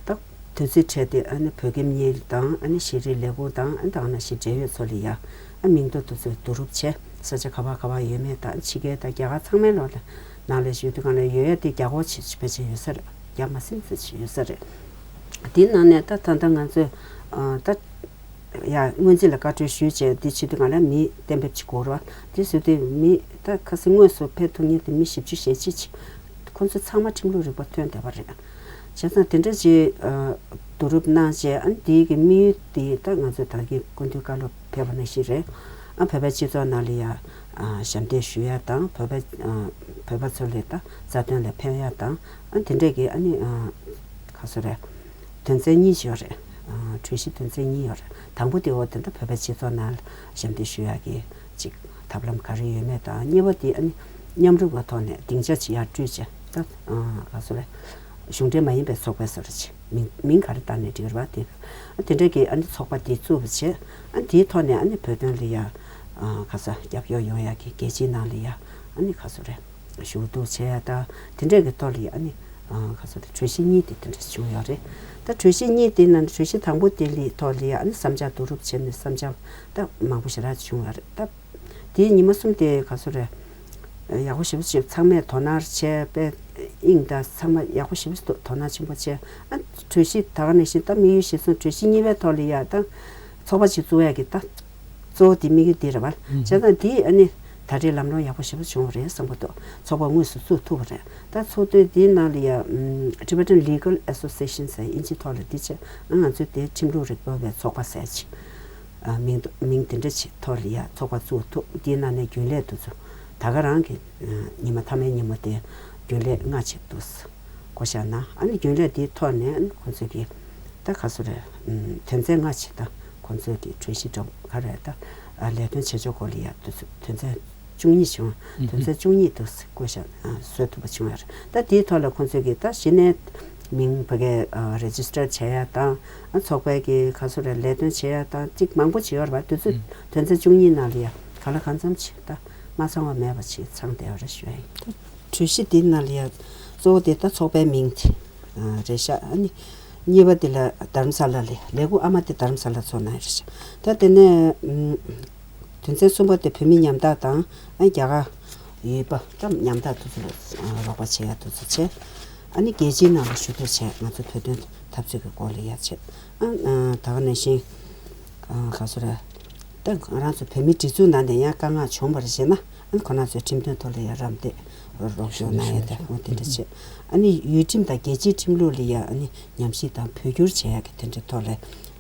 ད་དུས་ཚོད་འཕྲད་དེ་ཨ་ནི་བོད་ཁྱིམ་གཉིས་དང་ཨ་ནི་ཤེས་རིག་ལས་ཁུངས་དང་ཨ་ནི་ད་ག་ནང་བཞིན་འབྲེལ་ཡོད་ཚོ་ལ་ཡ་ཨ་མིང་ཐོ་དེ་ཚོ་བསྡུ་རུབ་བྱས་ས་ཆ་ག་བ་ག་བ་ཡོད་མེད་དང་ཕྱི་རྒྱལ་དང་རྒྱ་གར་ཚང་མའི་ལོགས་ལ་ནང་ལ་ཞུ་དུས་གང་ལ་ཡོད་ཡ་དེ་རྒྱ་སྒོར་ཕྱེད་ཕལ་ཆེར་ཡོད་ས་རེད། རྒྱ་མ་ཟིན་ཙམ་ཞིག་ཡོད་ས་རེད། དེའི་ནང་ནས་ད་ད་ལྟ་ང་ཚོས་ཨ་ད་ཡ་སྔོན་རྩིས་ལ་བཀའ་འཁྲོལ་ཞུས་བྱས་དེ་བྱེད་དུས་གང་ལ་མི་གཏན་འབེབས་བྱེད་དགོས་རེད་བ། དེ་བཟོས་དུས་མི་ད་ཁ་སང་དངོས་སུ་ཕེབས་ཐུབ་མཁན་དེ་མི་བཞི་བཅུ་ཞེ་གཅིག་ཅིག་ཁོང་ཚོ་ཚང་མ་ཁྲིམས་ལུགས་རིག་པ་ཐོན་བསྡད་པ་རེད། བྱས་ཙང་དེ་འདྲ་ཅིག་ཨ་བསྡུ་རུབ་གནང་བྱས་ཨ་ནི་དེའི་གི་དམིགས་ཡུལ་དེ་ད་ང་ཚོས་ད་གིན་སྐུ་མདུན་བཀའ་སློབ་ཕེབས་པ་ནང་བཞིན་རེད། ཨ་བོད་པའི་སྤྱི་ཚོགས་ནང་ལ་ཡ་ཨ་ཞབས་འདེགས་ཞུ་ཡ་དང་བོད་པའི་ཨ་བོད་པ་ཚོ་ལ་ད་རྩ་དོན་ལ་ཕན་ཡ་དང་ཨ་དེ་འདྲས་ཀྱི་ཨ་ནི་ཨ་ག་སོ་རེད། དོན་ཚན་གཉིས་ཡོད་རེད། ཨ་གྲོས་གཞི་དོན་ཚན་གཉིས་ཡོད་རེད། དང་པོ་དེ་འོ་དེ་འདྲ་བོད་པའི་སྤྱི་ཚོགས་ནང་ཞབས་འདེགས་ཞུ་ཡག་གི་ཅིག་ཐབས་ལམ་ག་རེ་ཡོད་མེད་དང་གཉིས་པ་དེ་ཨ་ནི་མཉམ་རུབ་ཀྱི་ཐོག་ནས་སྡིངས་ཆ་ཅིག་ཡར་སྤྲོད་བྱས་ད་ཨ་ག་སོ་རེད། གཞུང་འབྲེལ་མ་ཡིན་པའི་ཚོགས་པའི་སོ་རེད་ཅིག་མིང་མིང་ག་རེ་བཏགས་ནས་འགྲིག་རེད་བ་དེ། ཨ་དེ་འདྲ་གི་ཨ་ནི་ཚོགས་པ་དེ་བཙུགས་པ་བྱས་ཨ་དེའི་ཐོག་ནས་ཨ་ནི་བོད་དོན་ལ་ཡ་ཨ་ག་ས་རྒྱབ་སྐྱོར་ཡོང་ཡག་གི་རྒྱལ་སྤྱིའི་ནང་ལ་ཡ་ཨ་ནི་ག་སོ་རེད། ཞུ་གཏུག་བྱས་ཡ་ད་དེ་འདྲས་ཀྱི་ཐོག་ལ་ཡ་ཨ་ནི་ཨ་ག་ཚོད་རེད་གྲོས་གཞི་གཉིས་དེ་དེ་འདྲས་བྱུང་ཡོད་རེད། ད་གྲོས་གཞི་གཉིས་དེ་ནང་གྲོས་གཞི་དང་པོ་དེ་ལི་ཐོག་ལ་ཡ་ཨ་ནི་བསམ་འཆར་བསྡུ་རུབ་བྱས་ནས་བསམ་འཆར་ད་མང་པོ་ཞེ་དྲག་བྱུང་ཡོད་རེད། ད་དེའི་ཉི་མ་གསུམ་དེ་ག་ཚོད་རེད། ཡག་པོ་ཞེ་པོ་ཅིག་ཚང་མས་དོ་སྣང་བྱས་པས་དབྱིངས་ད་ཚང་མ་ཡག་པོ་ཞེ་པོ་དོ་སྣང་ཆེན་པོ་བྱས་ཨ་གྲོས་གཞི་ད་ག་ནང་བཞིན་ད་དམིགས་ཡུལ་གཞིར་བཟུང་གྲོས་གཞི་གཉིས་པའི་ཐོག་ལ་ཡ་ད་ཚོགས་པ་ཅིག་བཙུགས་ཡག་གི་ད། གཙོ་བོ་དེ་དམིགས་ཡུལ་འདི་རེད་བ། བྱས་ཙང་འདི་ཨ་ནི་ད་རེས་ལམ་ལྷོང་ཡག་པོ་ཞེ་པོ་བྱུང་བ་རེད་བསམ་གྱི་འདུག་ཚོགས་པ་དངོས་སུ་བཙུགས་ཐུབ་པ་རེད། ད་ཚོགས་དུས་འདིའི་ནང་ལ་ཡ་ཨམ་Tibetan Legal Association ཟེར་དབྱིན་ཇིའི་ཐོག་ལ་འདི་བྱས་ཨ་ང་ཚོའི་དེ་ཁྲིམས་ལུགས་རིག་པ་བའི་ཚོགས་པ་ཟེར་ཅིག་ཨ་མིང་དུ་མིང་དེ་འདྲ་ཅིག་ཐོག་ལ་ཡ་ཚོགས་པ་བཙུགས་ཐུབ། འདིའི་ནང་ནས་རྒྱུན་ལས་དེ་ཚོ་ད་ག་རང་གི་ཨ་ཉི་མ་མཐའ་མའི་ཉིན་མོ་དེ་རྒྱུན་ལས་ལྔ་ཅིག་འདུག་བསྐོ་བཞག་ན་ཨ་ནི་རྒྱུན་ལས་དེའི་ཐོག་ནས་ཨ་ནི་ཁོང་ཚོས་ཀྱི་ད་ག་ཚོད་རེད། ཨམ་དོན་ཚན་ལྔ་ཅིག་ད་ཁོང་ཚོས་ཀྱི་གྲོས་གཞི་འདྲ་བོ་ག་རེ་ད་ལས་དོན་བྱེད་ཕྱོགས་སྐོར་ལ་ཡ་དུས་ཚོད་དོན་ཚན་བཅུ་གཉིས་བྱུང་། དོན་ཚན་བཅུ་གཉིས་དུ་བསྐོ་བཞག་བཟོ་ཐུབ་པ་བྱུང་ཡོད་རེད། ད་དེའི་ཐོག་ལ་ཁོང་ཚོས་ཀྱི་ད་གཞི་ནས་མིང་ཕ་གའི་རེ་ཇི་སི་ཊར་བྱེད་ཡ་དང་ཚོགས་པའི་ཀྱི་ག་ཚོད་རེད་ལས་དོན་བྱེད་ཡ་དང་ཅིག་མང་པོ་བྱེད་ཡོད་རེད་པ། དུས་ཚོད་དོན་ཚན་བཅུ་གཉིས་ནང་ལ་ཡ་ག་ལ་གང་འཚམ་ཅིག་ད་མ་ཚང་བ་མེད་པ་ཅིག་ཚང་བསྡད་ཡོད་རེད་ཞུ་ཡ་ཡིན། གྲོས་གཞི་འདིའི་ནང་ལ་ཡ་གཙོ་བོ་དེ་ད་ཚོགས་པའི་མིང་དེ་རེད་ཤག་ཨ་ནི་གཉིས་པ་དེ་ལ་དྷ་རམ་ས་ལ་ལས་ལས་ཁུངས་ཨ་མ་དེ་དྷ་རམ་ས་ལ་ཚོགས་གནང་ཡ་རེད་ཤག་ད་དེ་ནས་དོན་ཚན་གསུམ་པ་དེ་བོད་མི་ཉམ་ཐག་དང་ཨ་རྒྱ་གར་ཡུལ་པ་ད་ཉམ་ཐག་དེ་ཚོ་ལ་རོགས་པ་བྱེད་ཡ་དེ་ཚོ་བྱས། ཨ་ནི་རྒྱལ་སྤྱིའི་ནང་ལ་ཞུ་གཏུག་བྱས་ང་ཚོ་བོད་དོན་འཐབ་རྩོད་ཀྱི་སྐོར་ལ་ཡ་བྱས། ཨ་ད་ག་ནང་བཞིན་ག་ཚོད་རེད། ད་ང་རང་ཚོ་བོད་མིའི་སྒྲིག་འཛུགས་ནང་ནས་ཡང་དཀའ་ངལ་བྱུང་བ་རེད་ཟེར་ན་ཨ་ནི་ཁོ་རང་ཚོའི་ཁྲིམས་དོན་ཐོག་ལ་ཡང་རམ་འདེགས་རོགས་སྐྱོར་གནང་ཡ་དེ་འོ་དེ་འདྲ་བྱས། ཨ་ནི་ཡུལ་ཁྲིམས་དང་རྒྱལ་སྤྱིའི་ཁྲིམས་ལུགས་ལ་ཡང་ཨ་ནི་ཉམས་ཞིབ་དང་བོད་བསྒྱུར་བྱེད་ཡ་གི་དེ་འདྲའི་ཐོག་ལ་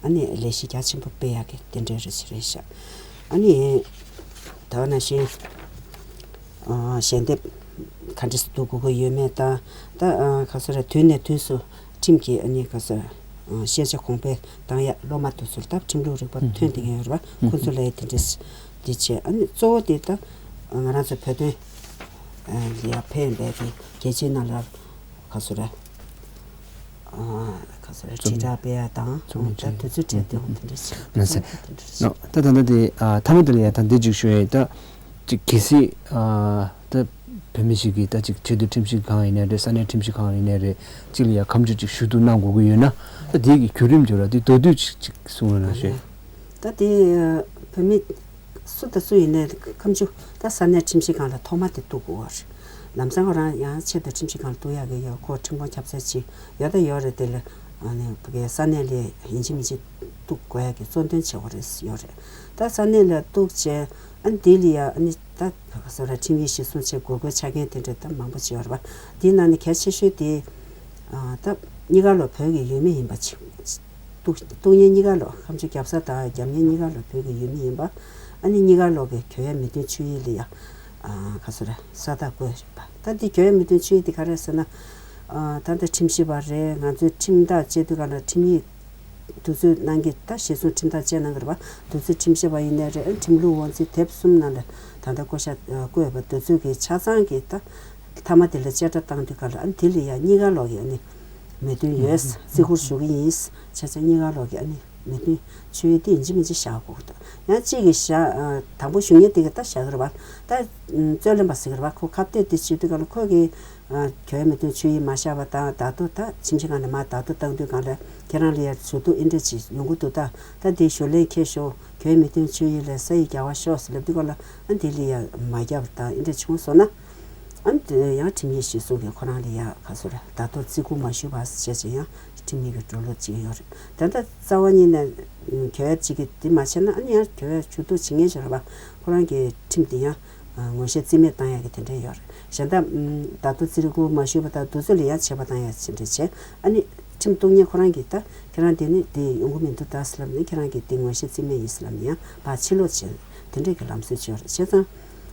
ཨ་ནི་ལས་གཞི་རྒྱ་ཆེན་པོ་སྤེལ་ཡ་གི་དེ་འདྲའི་རེ་ཞིག་རེད་ཤག་ཨ་ནི་ད་ག་ནང་བཞིན་ཞལ་འདེབས་ག་འདྲས་སུ་བསྡུ་དགོས་ཀྱི་ཡོད་མེད་དང་ད་ག་ཚོད་རེད་དུས་ནས་དུས་སུ། ཁྲིམས་ཀྱི་ཨ་ནི་ག་ས་ཤེས་བྱ་གོང་འཕེལ་བཏང་ཡ་སློབ་མ་དེ་ཚོར་ད་ཁྲིམས་ལུགས་རིག་པ་ཐོན་བསྡད་མཁན་ཡོད་རེད་པ། ཁོ་ཚོ་ལ་ཡ་དེ་འདྲས་འདི་བྱས་ཨ་ནི་གཙོ་བོ་དེ་ད་ང་རང་ཚོ་བོད་དོན་ལ་ཡ་ཕན་པའི་གི་རྒྱལ་སྤྱིའི་ནང་ལ་ག་ཚོད་རེད། ག་ཚོད་རེད་དྲིལ་བསྒྲགས་སྤེལ་ཡ་དང་ད་དུས་ཚོད་སྤྲད་དེ་འོང་དེ་འདྲས་བྱས་ད་ད་ད་དེ་མཐའ་མ་དེ་ལ་ཡ་ད་འདི་ཅིག་ཞུ་ཡ་ད་ཅིག་གལ་སྲིད་ད། བོད་མི་ཞིག་གིས་ད་ཅིག་ཆེས་མཐོའི་ཁྲིམས་ཞིབ་ཁང་ཡིན་ནའི་རེད། ས་གནས་ཁྲིམས་ཞིབ་ཁང་ཡིན་ནའི་རེད། ཅིག་ལ་ཡ་ཁ་མཆུ་ཅིག་ཞུ་གཏུག་གནང་དགོས་ཀྱི་ཡོད་ན། ད་དེ་གི་བརྒྱུད་རིམ་ཅིག་ར་དེ་མདོར་བསྡུས་ཅིག་ཅིག་གསུང་རོགས་གནང་ཞུ། ད་དེ་བོད་མི་སུ་དང་སུ་ཡིན་ནའི་ཁ་མཆུ་ད་ས་གནས་ཁྲིམས་ཞིབ་ཁང་ལ་ཐོག་མ་དེ་གཏུག་དགོས་པ་རེད། ལམ་སང་ཁོ་རང་ཡང་ཆེས་མཐོའི་ཁྲིམས་ཞིབ་ཁང་ལ་གཏུག་ཡག་གི་ཡོད། ཁོ་ཁྲིམས་ཁང་ཁྱབ་ཚད་ཅིག་ཡོད་ད་ཡོད་རེད། དེ་ལ་ཨ་ནི་ཕ་གིའི་ས་གནས་ལ་ཡིན་གཅིག་མིན་གཅིག་གཏུག་དགོས་ཡག་གི་གཙོ་འདོན་བྱེད་དགོས་རེད་ཡོད་རེད། ད་ས་གནས་ལ་གཏུག་བྱས་ཨ་ནི་དེ་ལ་ཡ་ཨ་ནི་ད་བཟོ་ར་ཁྲིམས་ཡིག་གཞིར་བཟུང་བྱས་དགོས་དགོས་ཆ་རྐྱེན་དེ་འདྲ་ད་མང་པོ་ཅིག་ཡོད་རེད་པ། དེའི་ནང་ནས་གལ་ཆེ་ཤོས་དེ་ཨ་ད་གཉིས་ཀ་ལོག་བོད་ཀྱི་ཡུལ་མི་ཡིན་པ་ཅིག་གཏུག་གཏུག་མཁན་གཉིས་ཀ་ལོག་ཁ་མཆུ་བརྒྱབ་ས་དང་བརྒྱབ་མཁན་གཉིས་ཀ་ལོག་བོད་ཀྱི་ཡུལ་མི་ཡིན་པ། ཨ་ནི་གཉིས་ཀ་ལོག་གི་གྱོད་ཡ་མོས་མཐུན་ཆོད་ཡིག་ལ་ཡ་ཨ་ག་ཚོད་རེད་ས་རྟགས་བཀོད་རེད་པ། ད་འདི་གྱོད་ཡ་མོས་མཐུན་ཆོད་ཡིག་འདི་ག་རེ་ཟེར་ན། ཨ་ད་ལྟ་ཁྲིམས་ཞིབ་པ་རེད། ང་ཚོའི་ཁྲིམས་ཐག་བཅད་དུས་ག་ལ་ཁྲིམས་ཡིག་དུས་ཚོད་གནང་གི་ད་གཞིར་བཟུང་ཁྲིམས་ཐག་བཅད་གནང་གི་རེད་པ། དུས་ཚོད་ཁྲིམས་ཞིབ་པ་ཡིན་ནའི་རེད། ཁྲིམས་ལུགས་དབང་འཛིན་དེབ་གསུམ་ནང་ལ་ད་ལྟ་བཀོད་ཤག་བཀོད་པ་དུས་ཚོད་ཀྱི་ཆ་ཚང་གི་ད་མཐའ་མ་དེ་ལ་བཅད་ཁྲ་བཏང་དུས་ག་ལ་ཨ་ནི་དེ་ལ་ཡ་གཉིས་ཀ་ལོག་གི་ཨ་ནི་མོས་མཐུན་ཡོད། བརྩི་བཀུར་ཞུ་གི་ཡིན། བྱས་ཙང་གཉིས་ཀ་ལོག་གི་ཨ་ནི་མོས་མཐུན་ཆོད་ཡིག་དེ་ཡིན་གཅིག་མིན་གཅིག་བཞག་དགོས་འདུག་ཡང་གཅིག་གིས་བཞག་དང་པོ་ཞུ་མཁན་དེ་གིས་ད་བཞག་གི་རེད་པ། ད་རྩོད་ལེན་པ་ཟེར་གི་རེད་པ། ཁོ་ཁ་གཏད་དེ་བྱེད་དུས་ག་ལ་ཁོ་གིས་གྱོད་མོས་མཐུན་ཆོད་ཡིག་མ་བཞག་པ་དང་བདག་ཐོ་ད་ཁྲིམས་ཞིབ་ཁང་ནས་མར་བདག་ཐོ་བཏང་དུས་གང་ལ་ཁྱེད་རང་ལ་ཡ་ཞུ་གཏུག་ཨེ་འདྲ་ཅིག་ཡོང་གི་འདུག་ད་ད་དེ་ཞུ་ལན་ཁྱེར་ཤོག་གྱོད་མོས་མཐུན་ཆོད་ཡིག་ལ་ས་ཡིག་རྒྱག་པ་ཤོག་ཟེར་ལབ་དུས་ག་ལ་ཨ་དེ་ལ་ཡ་མ་རྒྱབ་དང་ཨེ་འདྲ་བྱུང་སོང་ན། ཨ་ནི་དེ་ཡང་ཁྲིམས་ཡིག་གཞིར་བཟུང་གིས་ཁོ་རང་ལ་ཡ་ག་ཚོད་རེད་བདག་ཐོ་བརྩི་བཀུར་མ་ཞུས་པ་བྱས་ཙང་ཡང་ཁྲིམས་ཡིག་གི་འགྲོ་ལུགས་ཅིག་ཡོད་རེད། ད་ལྟ་རྩ་བ་ཉིད་ནས་གྱོད་ཡ་གཅིག་གིས་འདི་མ་བྱས་ན་ཨ་ནི་ཡང་གྱོད་ཡ་ཞུ་གཏུག་བྱེད་མཁན་ཞིག་རེད་པ། ཁོ་རང་གི་ཁྲིམས་དེ་ཡང་ངོ་ཤེས་རྩིས་མེད་བཏང་ཡ་གི་དེ་འདྲ་ཡོད་རེད། གཞན་དག་བདག་ཐོ་བརྩི་བཀུར་མ་ཞུས་པ་དང་དུས་ཚོད་ལ་ཡང་ཆད་པ་བཏང་ཡ་ཅི་འདྲ་བྱས་ཨ་ནི་ཁྲིམས་གཏུག་མཁན་ཁོ་རང་གིས་ད་ཁྱེད་རང་འདི་ནི་འདི་ཡོང་གི་མི་འདུག་ད་ཟེར་ལབ་ནས་ཁྱེད་རང་གི་འདི་ངོ་ཤེས་རྩིས་མེད་ཡིན་ཟེར་ལབ་ནས་ཡང་ཕར་ཕྱིར་ལོག་བྱས་དེ་འདྲ་གི་ལམ་སྲོལ་ཅིག་ཡོད་རེད། བྱས་ཙང་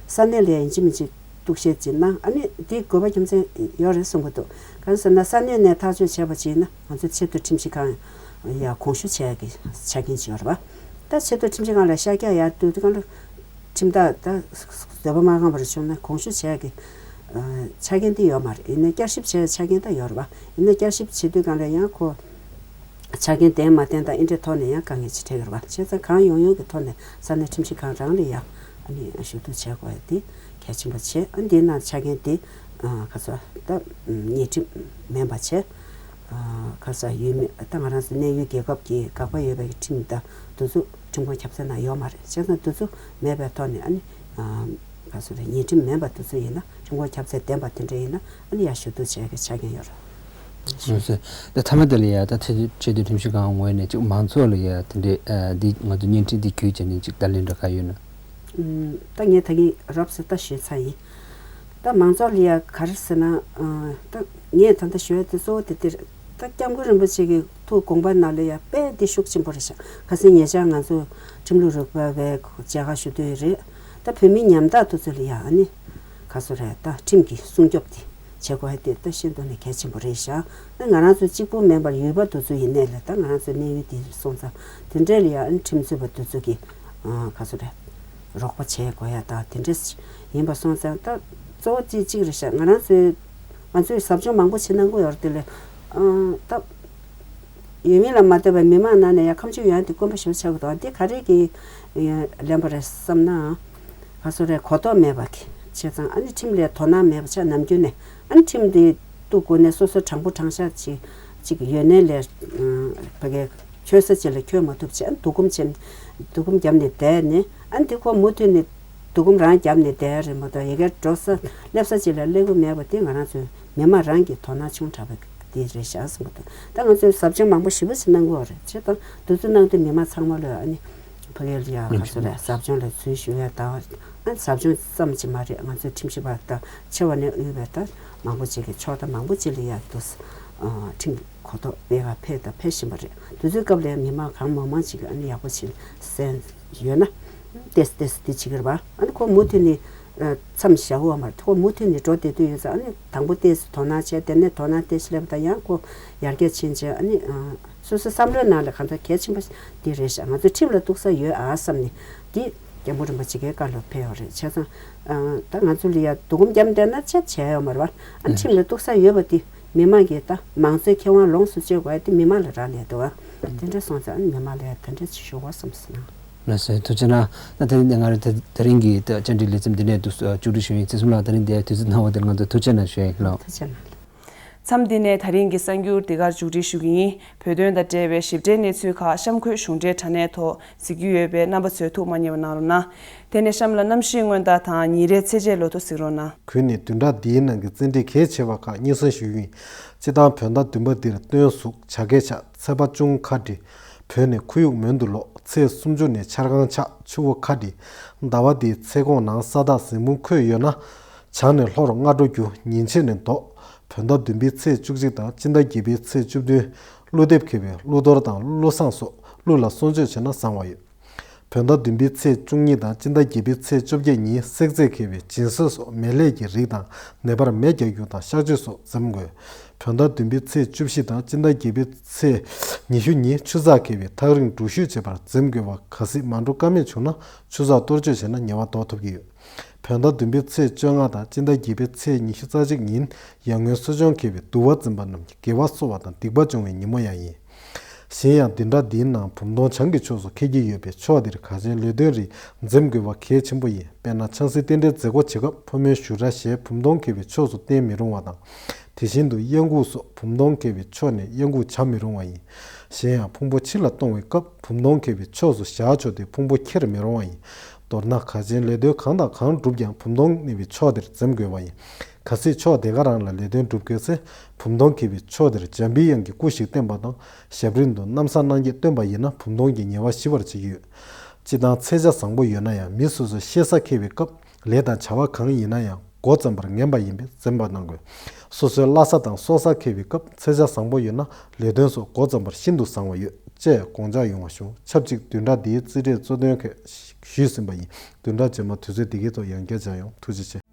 ས་གནས་ལ་ཡང་ཡིན་གཅིག་མིན་གཅིག་གཏུག་བཤེར་ཅིག་གནང་ཨ་ནི་དེ་དགོས་པ་རྒྱུ་མཚན་ཡོད་རེད་གསུང་གི་འདུག་གང་ཟེར་ན་ས་གནས་ནས་ཐག་གཅོད་བྱས་པ་ཅིག་ཡིན་ན་ང་ཚོ་ཆེས་མཐོའི་ཁྲིམས་ཞིབ་ཁང་ཡ་དགོངས་ཞུ་བྱས་ཀྱི་ཆ་རྐྱེན་ཅིག་ཡོད་རེད་པ། ད་ཆེས་མཐོའི་ཁྲིམས་ཞིབ་ཁང་ལ་ཤར་རྒྱག་ཡར་བསྡུ་དུས་གང་ལ་ཁྲིམས་ཐག་ད་བཟོད་པ་མ་བསྐངས་པར་བྱུང་ན་དགོངས་ཞུ་བྱས་ཀྱི་ཆ་རྐྱེན་དེ་ཡོད་མ་རེད། ཡིན་ན་བསྐྱར་ཞིབ་བྱས་ཆ་རྐྱེན་ད་ཡོད་རེད་པ། ཡིན་ན་བསྐྱར་ཞིབ་བྱེད་དུས་གང་ལ་ཡང་ཁོ། ཆ་རྐྱེན་ལྡན་མ་ལྡན་དང་ཨེ་འདྲའི་ཐོག་ནས་ཡང་དཀའ་ངལ་ཅིག་འཕྲད་ཀྱི་རེད་པ། བྱས་ཙང་གང་ཡོང་ཡོང་གི་ཐོག་ནས་ས་གནས་ཁྲིམས་ཞིབ་ཁང་རང་ལ་ཡང་ཨ་ནི་ཞུ་གཏུག་བྱེད་དགོས་ཡ་དེ་གལ་ཆེན་པོ་བྱས། ཨ་ནི་དེའི་ནང་ཆ་རྐྱེན་དེ་ག་ཚོད་ད་ཉེས་ཁྲིམས་མིན་པ་བྱས། ག་ཚོད་ཡུལ་མི་ད་ང་རང་ཚོ་གནས་ཡུལ་རྒྱལ་ཁབ་ཀྱི་དགག་པ་ཡོད་པའི་ཁྲིམས་དང་དེ་ཚོ་ཁྲིམས་ཁང་ཁྱབ་ཚད་ནང་ཡོད་མ་རེད། བྱས་ཙང་དེ་ཚོ་མེད་པའི་ཐོག་ནས་ཨ་ནི། ག་ཚོད་རེད། ཉེས་ཁྲིམས་མིན་པ་དེ་ཚོ་ཡིན་ན་ཁྲིམས་ཁང་ཁྱབ་ཚད་ལྡན་པ་དེ་འདྲ་ཡིན་ན་ཨ་ནི་ཡར་ཞུ་གཏུག་བྱེད་ཡག་གི་ཆ་རྐྱེན་ཡོད་རེད། ལགས་སོ། ད་མཐའ་མ་དེ་ལ་ཡ་ད་ཆེས་མཐོའི་ཁྲིམས་ཞིབ་ཁང་ངོས་ནས་ཅིག་མང་ཚོགས་ལ་ཡ་དེ་འདྲའི་འདི་ང་ཚོ་བརྙན་འཕྲིན་འདི་བརྒྱུད་བྱས་ནས་ཅིག་བརྡ་ལན་འདྲ་ག་ཡོད་ན། ད་ངས་ད་གིན་རོབ་ཙམ་ད་ཞུས་ཚར་ཡིན། ད་མང་ཚོགས་ལ་ཡ་ག་རེ་ཟེར་ན་ད་ངས་ད་ལྟ་ཞུ་ཡ་དེ་གཙོ་བོ་དེ་དེ་རེད། ད་སྐྱབས་མགོན་རིན་པོ་ཆེ་གི་ཐུགས་དགོངས་པ་ནང་ལ་ཡ་དཔེ་འདི་ཤུགས་ཆེན་པོ་རེད་ཤག་ཁ་སང་ཉེ་ཆར་ང་ཚོ་ཁྲིམས་ལུགས་རིག་པ་བའི་མཇལ་ཁ་ཞུ་འདོད་རེད། ད་བོད་མི་ཉམ་ཐག་དེ་ཚོ་ལ་ཡ་ཨ་ནི་ག་ཚོད་རེད། ད་ཁྲིམས་ཀྱི་སྲུང་སྐྱོབ་དེ་བྱེད་དགོས་ཡ་དེ་ད་ཤིན་ཏུ་ནས་གལ་ཆེན་པོ་རེད་ཤག་ཨ་ང་རང་ཚོ་གཅིག་པུ་མིན་པར་ཡུལ་པ་དེ་ཚོ་ཡིན་ནའི་ལ་ད་ང་རང་ཚོ་གནས་ཡུལ་དེ་སོང་ཙང་དེ་འདྲའི་ལ་ཡ་ཨ་ནི་ཁྲིམས་རྩོད་པ་དེ་ཚོ་གི་ག་ཚོད་རེད། རོགས་པ་བྱེད་དགོས་ཡ་དང་དེ་འདྲ་ཡིན་པ་སོང་ཙང་ད་གཙོ་བོ་གཅིག་གཅིག་རེད་ཤག་ང་རང་ཚོའི་ང་ཚོའི་ཟབ་སྦྱོང་མང་པོ་བྱེད་གནང་གི་ཡོད་རེད་དེ་ལས་ད་ཡུལ་མི་ལ་མ་ལྟོས་པའི་མི་མང་ནང་ནས་ཡང་ཁ་མཆུ་ཡོང་དེ་དཀོན་པོ་ཞེ་པོ་ཆགས་ཀྱི་འདུག་དེ་ག་རེ་གི་ལན་པ་རེད་བསམ་ན་ག་སོ་རེད་གོ་རྟོགས་མེད་པ་གི་བྱས་ཙང་ཨ་ནི་ཁྲིམས་ལ་དོ་སྣང་མེད་པ་ཆགས་ནམ་རྒྱུན་ནས་ཨ་ནི་ཁྲིམས་དེ་གཏུག་དགོས་ནས་སོ་སོ་དྲང་པོ་དྲང་བཞག་ཅིག་ཅིག་ཡོད་ནའི་ལས་ཕ་གའི། ཆོད་ས་ཅིག་ལ་འཁྱོལ་མ་ཐུབ་ཅེས་ཨ་ནི་སྡུག་སྒོམ་ཆེན། སྡུག་སྒོམ་བརྒྱབ་ནས་བསྡད་ནས་ཨ་ནི་དེ་ཁོ་མུ་མཐུད་ནས་སྡུག་སྒོམ་རང་བརྒྱབ་ནས་བསྡད་རེད་མ་གཏོགས་ཡ་གིར་འགྲོ་ས་སླེབས་ས་ཅིག་ལ་སླེབས་ཀྱི་མེད་པ་དེ་ང་རང་ཚོའི་མི་མང་རང་གི་དོ་སྣང་ཆུང་དྲགས་པ་དེ་རེད་ཤག་ཟེར་མ་གཏོགས་ད་ང་ཚོས་ཟབ་སྦྱོང་མང་པོ་ཞེ་པོ་ཞིག་གནང་གི་ཡོད་རེད། བྱས་ཙང་དེ་ཚོ་གནང་དུས་མི་མང་ཚང་མ་ལ་ཨ་ནི་ཕ་གིར་ཡ་ག་ཚོད་རེད་ཟབ་སྦྱོང་ལ་འཛུལ་ཞུ་ཡ་དང་ཨ་ནི་ཟབ་སྦྱོང་ཙམ་གྱིས་མ་རེད། ང་ཚོའི་ཁྲིམས་ཞིབ་པ་དང་ཆེ་བ་ནས་དབུས་པའི་ད་མང་པོ་ཅིག་གིས་ཕྱོགས་མཐའ་མང་པོ་ཅིག་ལ་ཡ་དུ་ཁྲིམས་གོ་རྟོགས་སྤེལ་ག་ཕེབས་དང་ཕེབས་བཞིན་པ་རེད། དུས་ཚོད་སྐབས་ལ་མི་མང་གང་མང་མང་ཅིག་གིས་ཨ་ནི་ཡག་པོ་བྱེད་གསན་ཡོད་ན་ཏེས་ཏེས་དེ་བྱེད་ཀྱི་རེད་པ། ཨ་ནི་ཁོ་མུ་མཐུད་ནས་མཚམས་བཞག་དགོས་པ་མ་རེད། ཁོ་མུ་མཐུད་ནས་འགྲོ་བསྡད་དུས་ཡོད་ཙང་ཨ་ནི་དང་པོ་ཏེས་དོ་སྣང་བྱས་དེ་ནས་དོ་སྣང་ཏེས་སླེབས་དང་ཡང་ཁོ་ཡར་རྒྱས་ཕྱིན་བྱས་ཨ་ནི་སོ་སོའི་བསམ་བློའི་ནང་ལ་གང་ལྟར་གལ་ཆེན་པོ་འདི་རེད་ཤག་ང་ཚོ་ཁྲིམས་ལ་གཏུག་ས་ཡོད་ཨ་བསམ་ནས་འདི་སྐྱབས་མགོན་རིན་པོ་ཆེ་གི་བཀའ་སློབ་ཕེབས་ཡོད་རེད། བྱས་ཙང་ད་ང་ཚོ་ལ་ཡ་སྡུག་སྒོམ་བརྒྱབ་བསྡད་ན་ཅི་བྱས་ཡོད་མ་རེད་པ། ཨ་ནི་ཁྲིམས་ལ་གཏུག་ས་ཡོད་པ་འདི། མི་མང་གིས་ད་མང་གཙོའི་ཁེ་དབང་ལོངས་སུ་སྤྱོད་དགོས་ཡ་དེ་མི་མང་ལ་རག་ལས་འདུག་ཨ། དེ་འདྲ་སོང་ཙང་ཨ་ནི་མི་མང་ལ་ཡ་དེ་འདྲ་ཞུ་བ་བསམ་སོང་ན། ལགས་སོ། ཐུགས་རྗེ་གནང་། ད་དེ་རིང་ང་རང་ད་དེ་རིང་གི་བཅར་འདྲི་ལེ་ཚན་འདི་ནས་མཇུག་སྒྲིལ་ཞུ་ཡིན། ཚེ་གསུམ་ལགས་དེ་རིང་འདིར་དུས་ཚོད་གནང་བ་དེར་ང་ཚོ་ཐུགས་རྗེ་གནང་ཞུ་ཡིན་ལགས། ཐུགས་རྗེ་གནང་། མཚམས་འདི་ནས་དེ་རིང་གི་གསར་འགྱུར་འདི་གར་མཇུག་སྒྲིལ་ཞུ་གི་ཡིན། བོད་དོན་དང་འབྲེལ་བའི་ཞིབ་ཕྲའི་གནས་ཚུལ་ཁག་གཤམ་འཁོད་གཞུང་འབྲེལ་དྲ་གནས་ཐོག་གཟིགས་རྒྱུ་ཡོད་པས་རྣམ་པ་ཚོས་ཐུགས་མ་མཉེས་པ་གནང་རོགས་གནང་། དེ་ནས་གཤམ་ལ་གནམ་གཤིས་སྔོན་བརྡ་དང་ཉིན་རེའི་ཚེས་ཆད་ལོ་ཐོ་གཟིགས་རོགས་གནང་། གུས་ནས་བདུན་ཕྲག་འདིའི་ནང་གི་རྩིས་འབྲས་གལ་ཆེ་བ་ཁག་སྙན་སེང་ཞུ་རྒྱུ་ཡིན། སྤྱིར་བཏང་བོད་ཟླ་བདུན་པ་འདིར་སྟོན་གཟུགས་བྱ་སྐད་ཆགས། ཚེས་པ་ཅུང་ཁ་འགྲིག། བོད་ནས་ཁོར་ཡུག་མོན་དུ་ལོག། ཚེས་སུམ་ཅུ་ནས་འཆར་ཁང་ཆགས། ཆུ་བོ་ཁ་འགྲིག། ཟླ་བ་འདིའི་ཚེས་གོང་ནང་ས་བདག་གཟིགས་མོ་འཁོད་ཡོད་ན། བྱང་ནས་ལྷོ་རུ་སྔ་དྲོ་རྒྱུ། ཉིན་ཕྱེད་ནས་ལྡོག། བོད་ཟླ་བདུན་པའི་ཚེས་བཅུ་གཅིག་དང་སྤྱི་ཟླ་བརྒྱད་པའི་ཚེས་བཅུ་བདུན། ཀླུ་འདེབས་མཁས་པའི་ཀླུ་གཏོར་དང་ཀླུ་བསངས་སོགས་ཀླུ་ལ་གསོལ་མཆོད་བྱས་ན་བཟང་བ་ཡོད། བོད་ཟླ་བདུན་པའི་ཚེས་བཅུ་གཉིས་དང་སྤྱི་ཟླ་བརྒྱད་པའི་ཚེས་བཅོ་བརྒྱད་ཉིན་བསྲེག་རྫས་མཁས་པའི་སྦྱིན་སྲེག་སོགས་མེ་ལྷད་ཀྱི་རིགས་དང་ནད་པར་མེ་རྒྱག་རྒྱུ་དང་གཤག་བཅོས་སོགས་འཛེམ་དགོས། བོད་ཟླ་བདུན་པའི་ཚེས་བཅུ་བཞི་དང་སྤྱི་ཟླ་བརྒྱད་པའི་ཚེས་ཉི་ཤུ་ཉིན་ཆུ་ཚགས་མཁས་པའི་ཐག་རིང་འགྲུལ་བཞུད་བྱེད་པར་འཛེམ་དགོས་པ། གལ་སྲིད་མ་འགྲོ་ཀ་མེད་བྱུང་ན་ཆུ་ཚགས་གཏོར་སྐྱོན་བྱས་ན་ཉེས་པ་ཟློག་ཐུབ་ཀྱི་ཡོད། བོད་ཟླ་བདུན་པའི་ཚེས་བཅོ་ལྔ་དང་སྤྱི་ཟླ་བརྒྱད་པའི་ཚེས་ཉི་ཤུ་རྩ་གཅིག་ཉིན་ཡར་ངོའི་གསོ་སྦྱོང་མཁས་པའི་དུ་བ་འཛིན་པ་རྣམས་ཀྱིས་དགེ་བ་གསོ་བ་དང་སྡིག་པ་སྦྱོང་བའི་ཉིན་མོ་ཡང་ཡིན། གཞན་ཡང་བདུན་ཕྲག་འདིའི་ནང་བུམ་སྟོང་བྱང་གི་ཕྱོགས་སུ་འཁེལ་གྱི་ཡོད་པས་ཕྱོགས་འདིར་གར་ཆེན་ལས་དོན་རིགས་འཛེམ་དགོས་པ་གལ་ཆེན་པོ་ཡིན། དཔེར་ན་ཆང་སའི་རྟེན་འབྲེལ་མཛད་སྒོ་བྱེད་སྐབས་ཕོ་མོའི་བཞུར་སྒྲ་ཞལ་བུམ་སྟོང་འཁེལ་བའི་ཕྱོགས་སུ་བསྟན་མི་རུང་བ་དང་། དེ་བཞིན་དུ་གཡང་འགུགས་སོགས་བུམ་སྟོང་འཁེལ་བའི་ཕྱོགས་ནས་གཡང་འགུགས་བྱ་མི་རུང་བ་ཡིན། གཞན་ཡང་ཕུང་པོ་ཕྱི་ལ་གཏོང་བའི་སྐབས་བུམ་སྟོང་འཁེལ་བའི་ཕྱོགས་སུ་ཞག་ཆོག་སྟེ་ཕུང་པོ་འཁྱེར་མི་རུང་བ་ཡིན། མདོར་ན་གར་ཆེན་ལས་དོན་གང་དང་གང་བསྒྲུབ་ཀྱང་བུམ་སྟོང་གནས་པའི་ཕྱོགས་དེར་འཛེམ་དགོས་པ་ཡིན། གལ་སྲིད་ཕྱོགས་དེ་ག་རང་ལ་ལས་དོན་སྒྲུབ་དགོས་ཚེ་བུམ་སྟོང་འཁེལ་བའི་ཕྱོགས་དེར་འཇམ་པའི་དབྱངས་ཀྱི་སྐུ་ཞིག་བསྟན་པ་དང་ཞབས་རིམ་དུ་གནམ་ས་སྣང་བརྒྱད་བཏོན་པ་ཡིན་ན་བུམ་སྟོང་གི་ཉེས་པ་ཞི་བར་བྱེད་ཀྱི་ཡོད། སྤྱིར་བཏང་ཚེས་ཆ་བཟང་པོ་ཡོད་ན་ཡང་མི་སོ་སོའི་གཤེད་ས་འཁེལ་བའི་སྐབས་ལས་དང་བྱ་བ་གང་ཡིན་ན་ཡང་འགོ་བརྩམས་པར་ངན་པ་ཡིན་པས་འཛེམ་པ་གནང་དགོས། སོ་སོའི་བླ་གཟའ་དང་སྲོག་གཟའ་འཁེལ་བའི་སྐབས་ཚེས་ཆ་བཟང་པོ་ཡོད་ན་ལས་དོན་སོགས་འགོ་བརྩམས་པར་ཤིན་ཏུ་བཟང་བ་ཡོད། ཅེས་དགོངས་འཇགས་ཡོང་བ་ཞུ། ཆབས་ཅིག་བདུན་ཕྲག་འདིའི་རྩིས་འབྲས་གཙོ་དོན་ཁག་ཞུས་ཟིན་པ་ཡིན། བདུན་ཕྲག་རྗེས་མ་དུས་ཚོད་འདི་གའི་ཐོག་ཡང་བསྐྱར་མཇལ་ཡོང་། ཐུགས་རྗེ་ཆེ།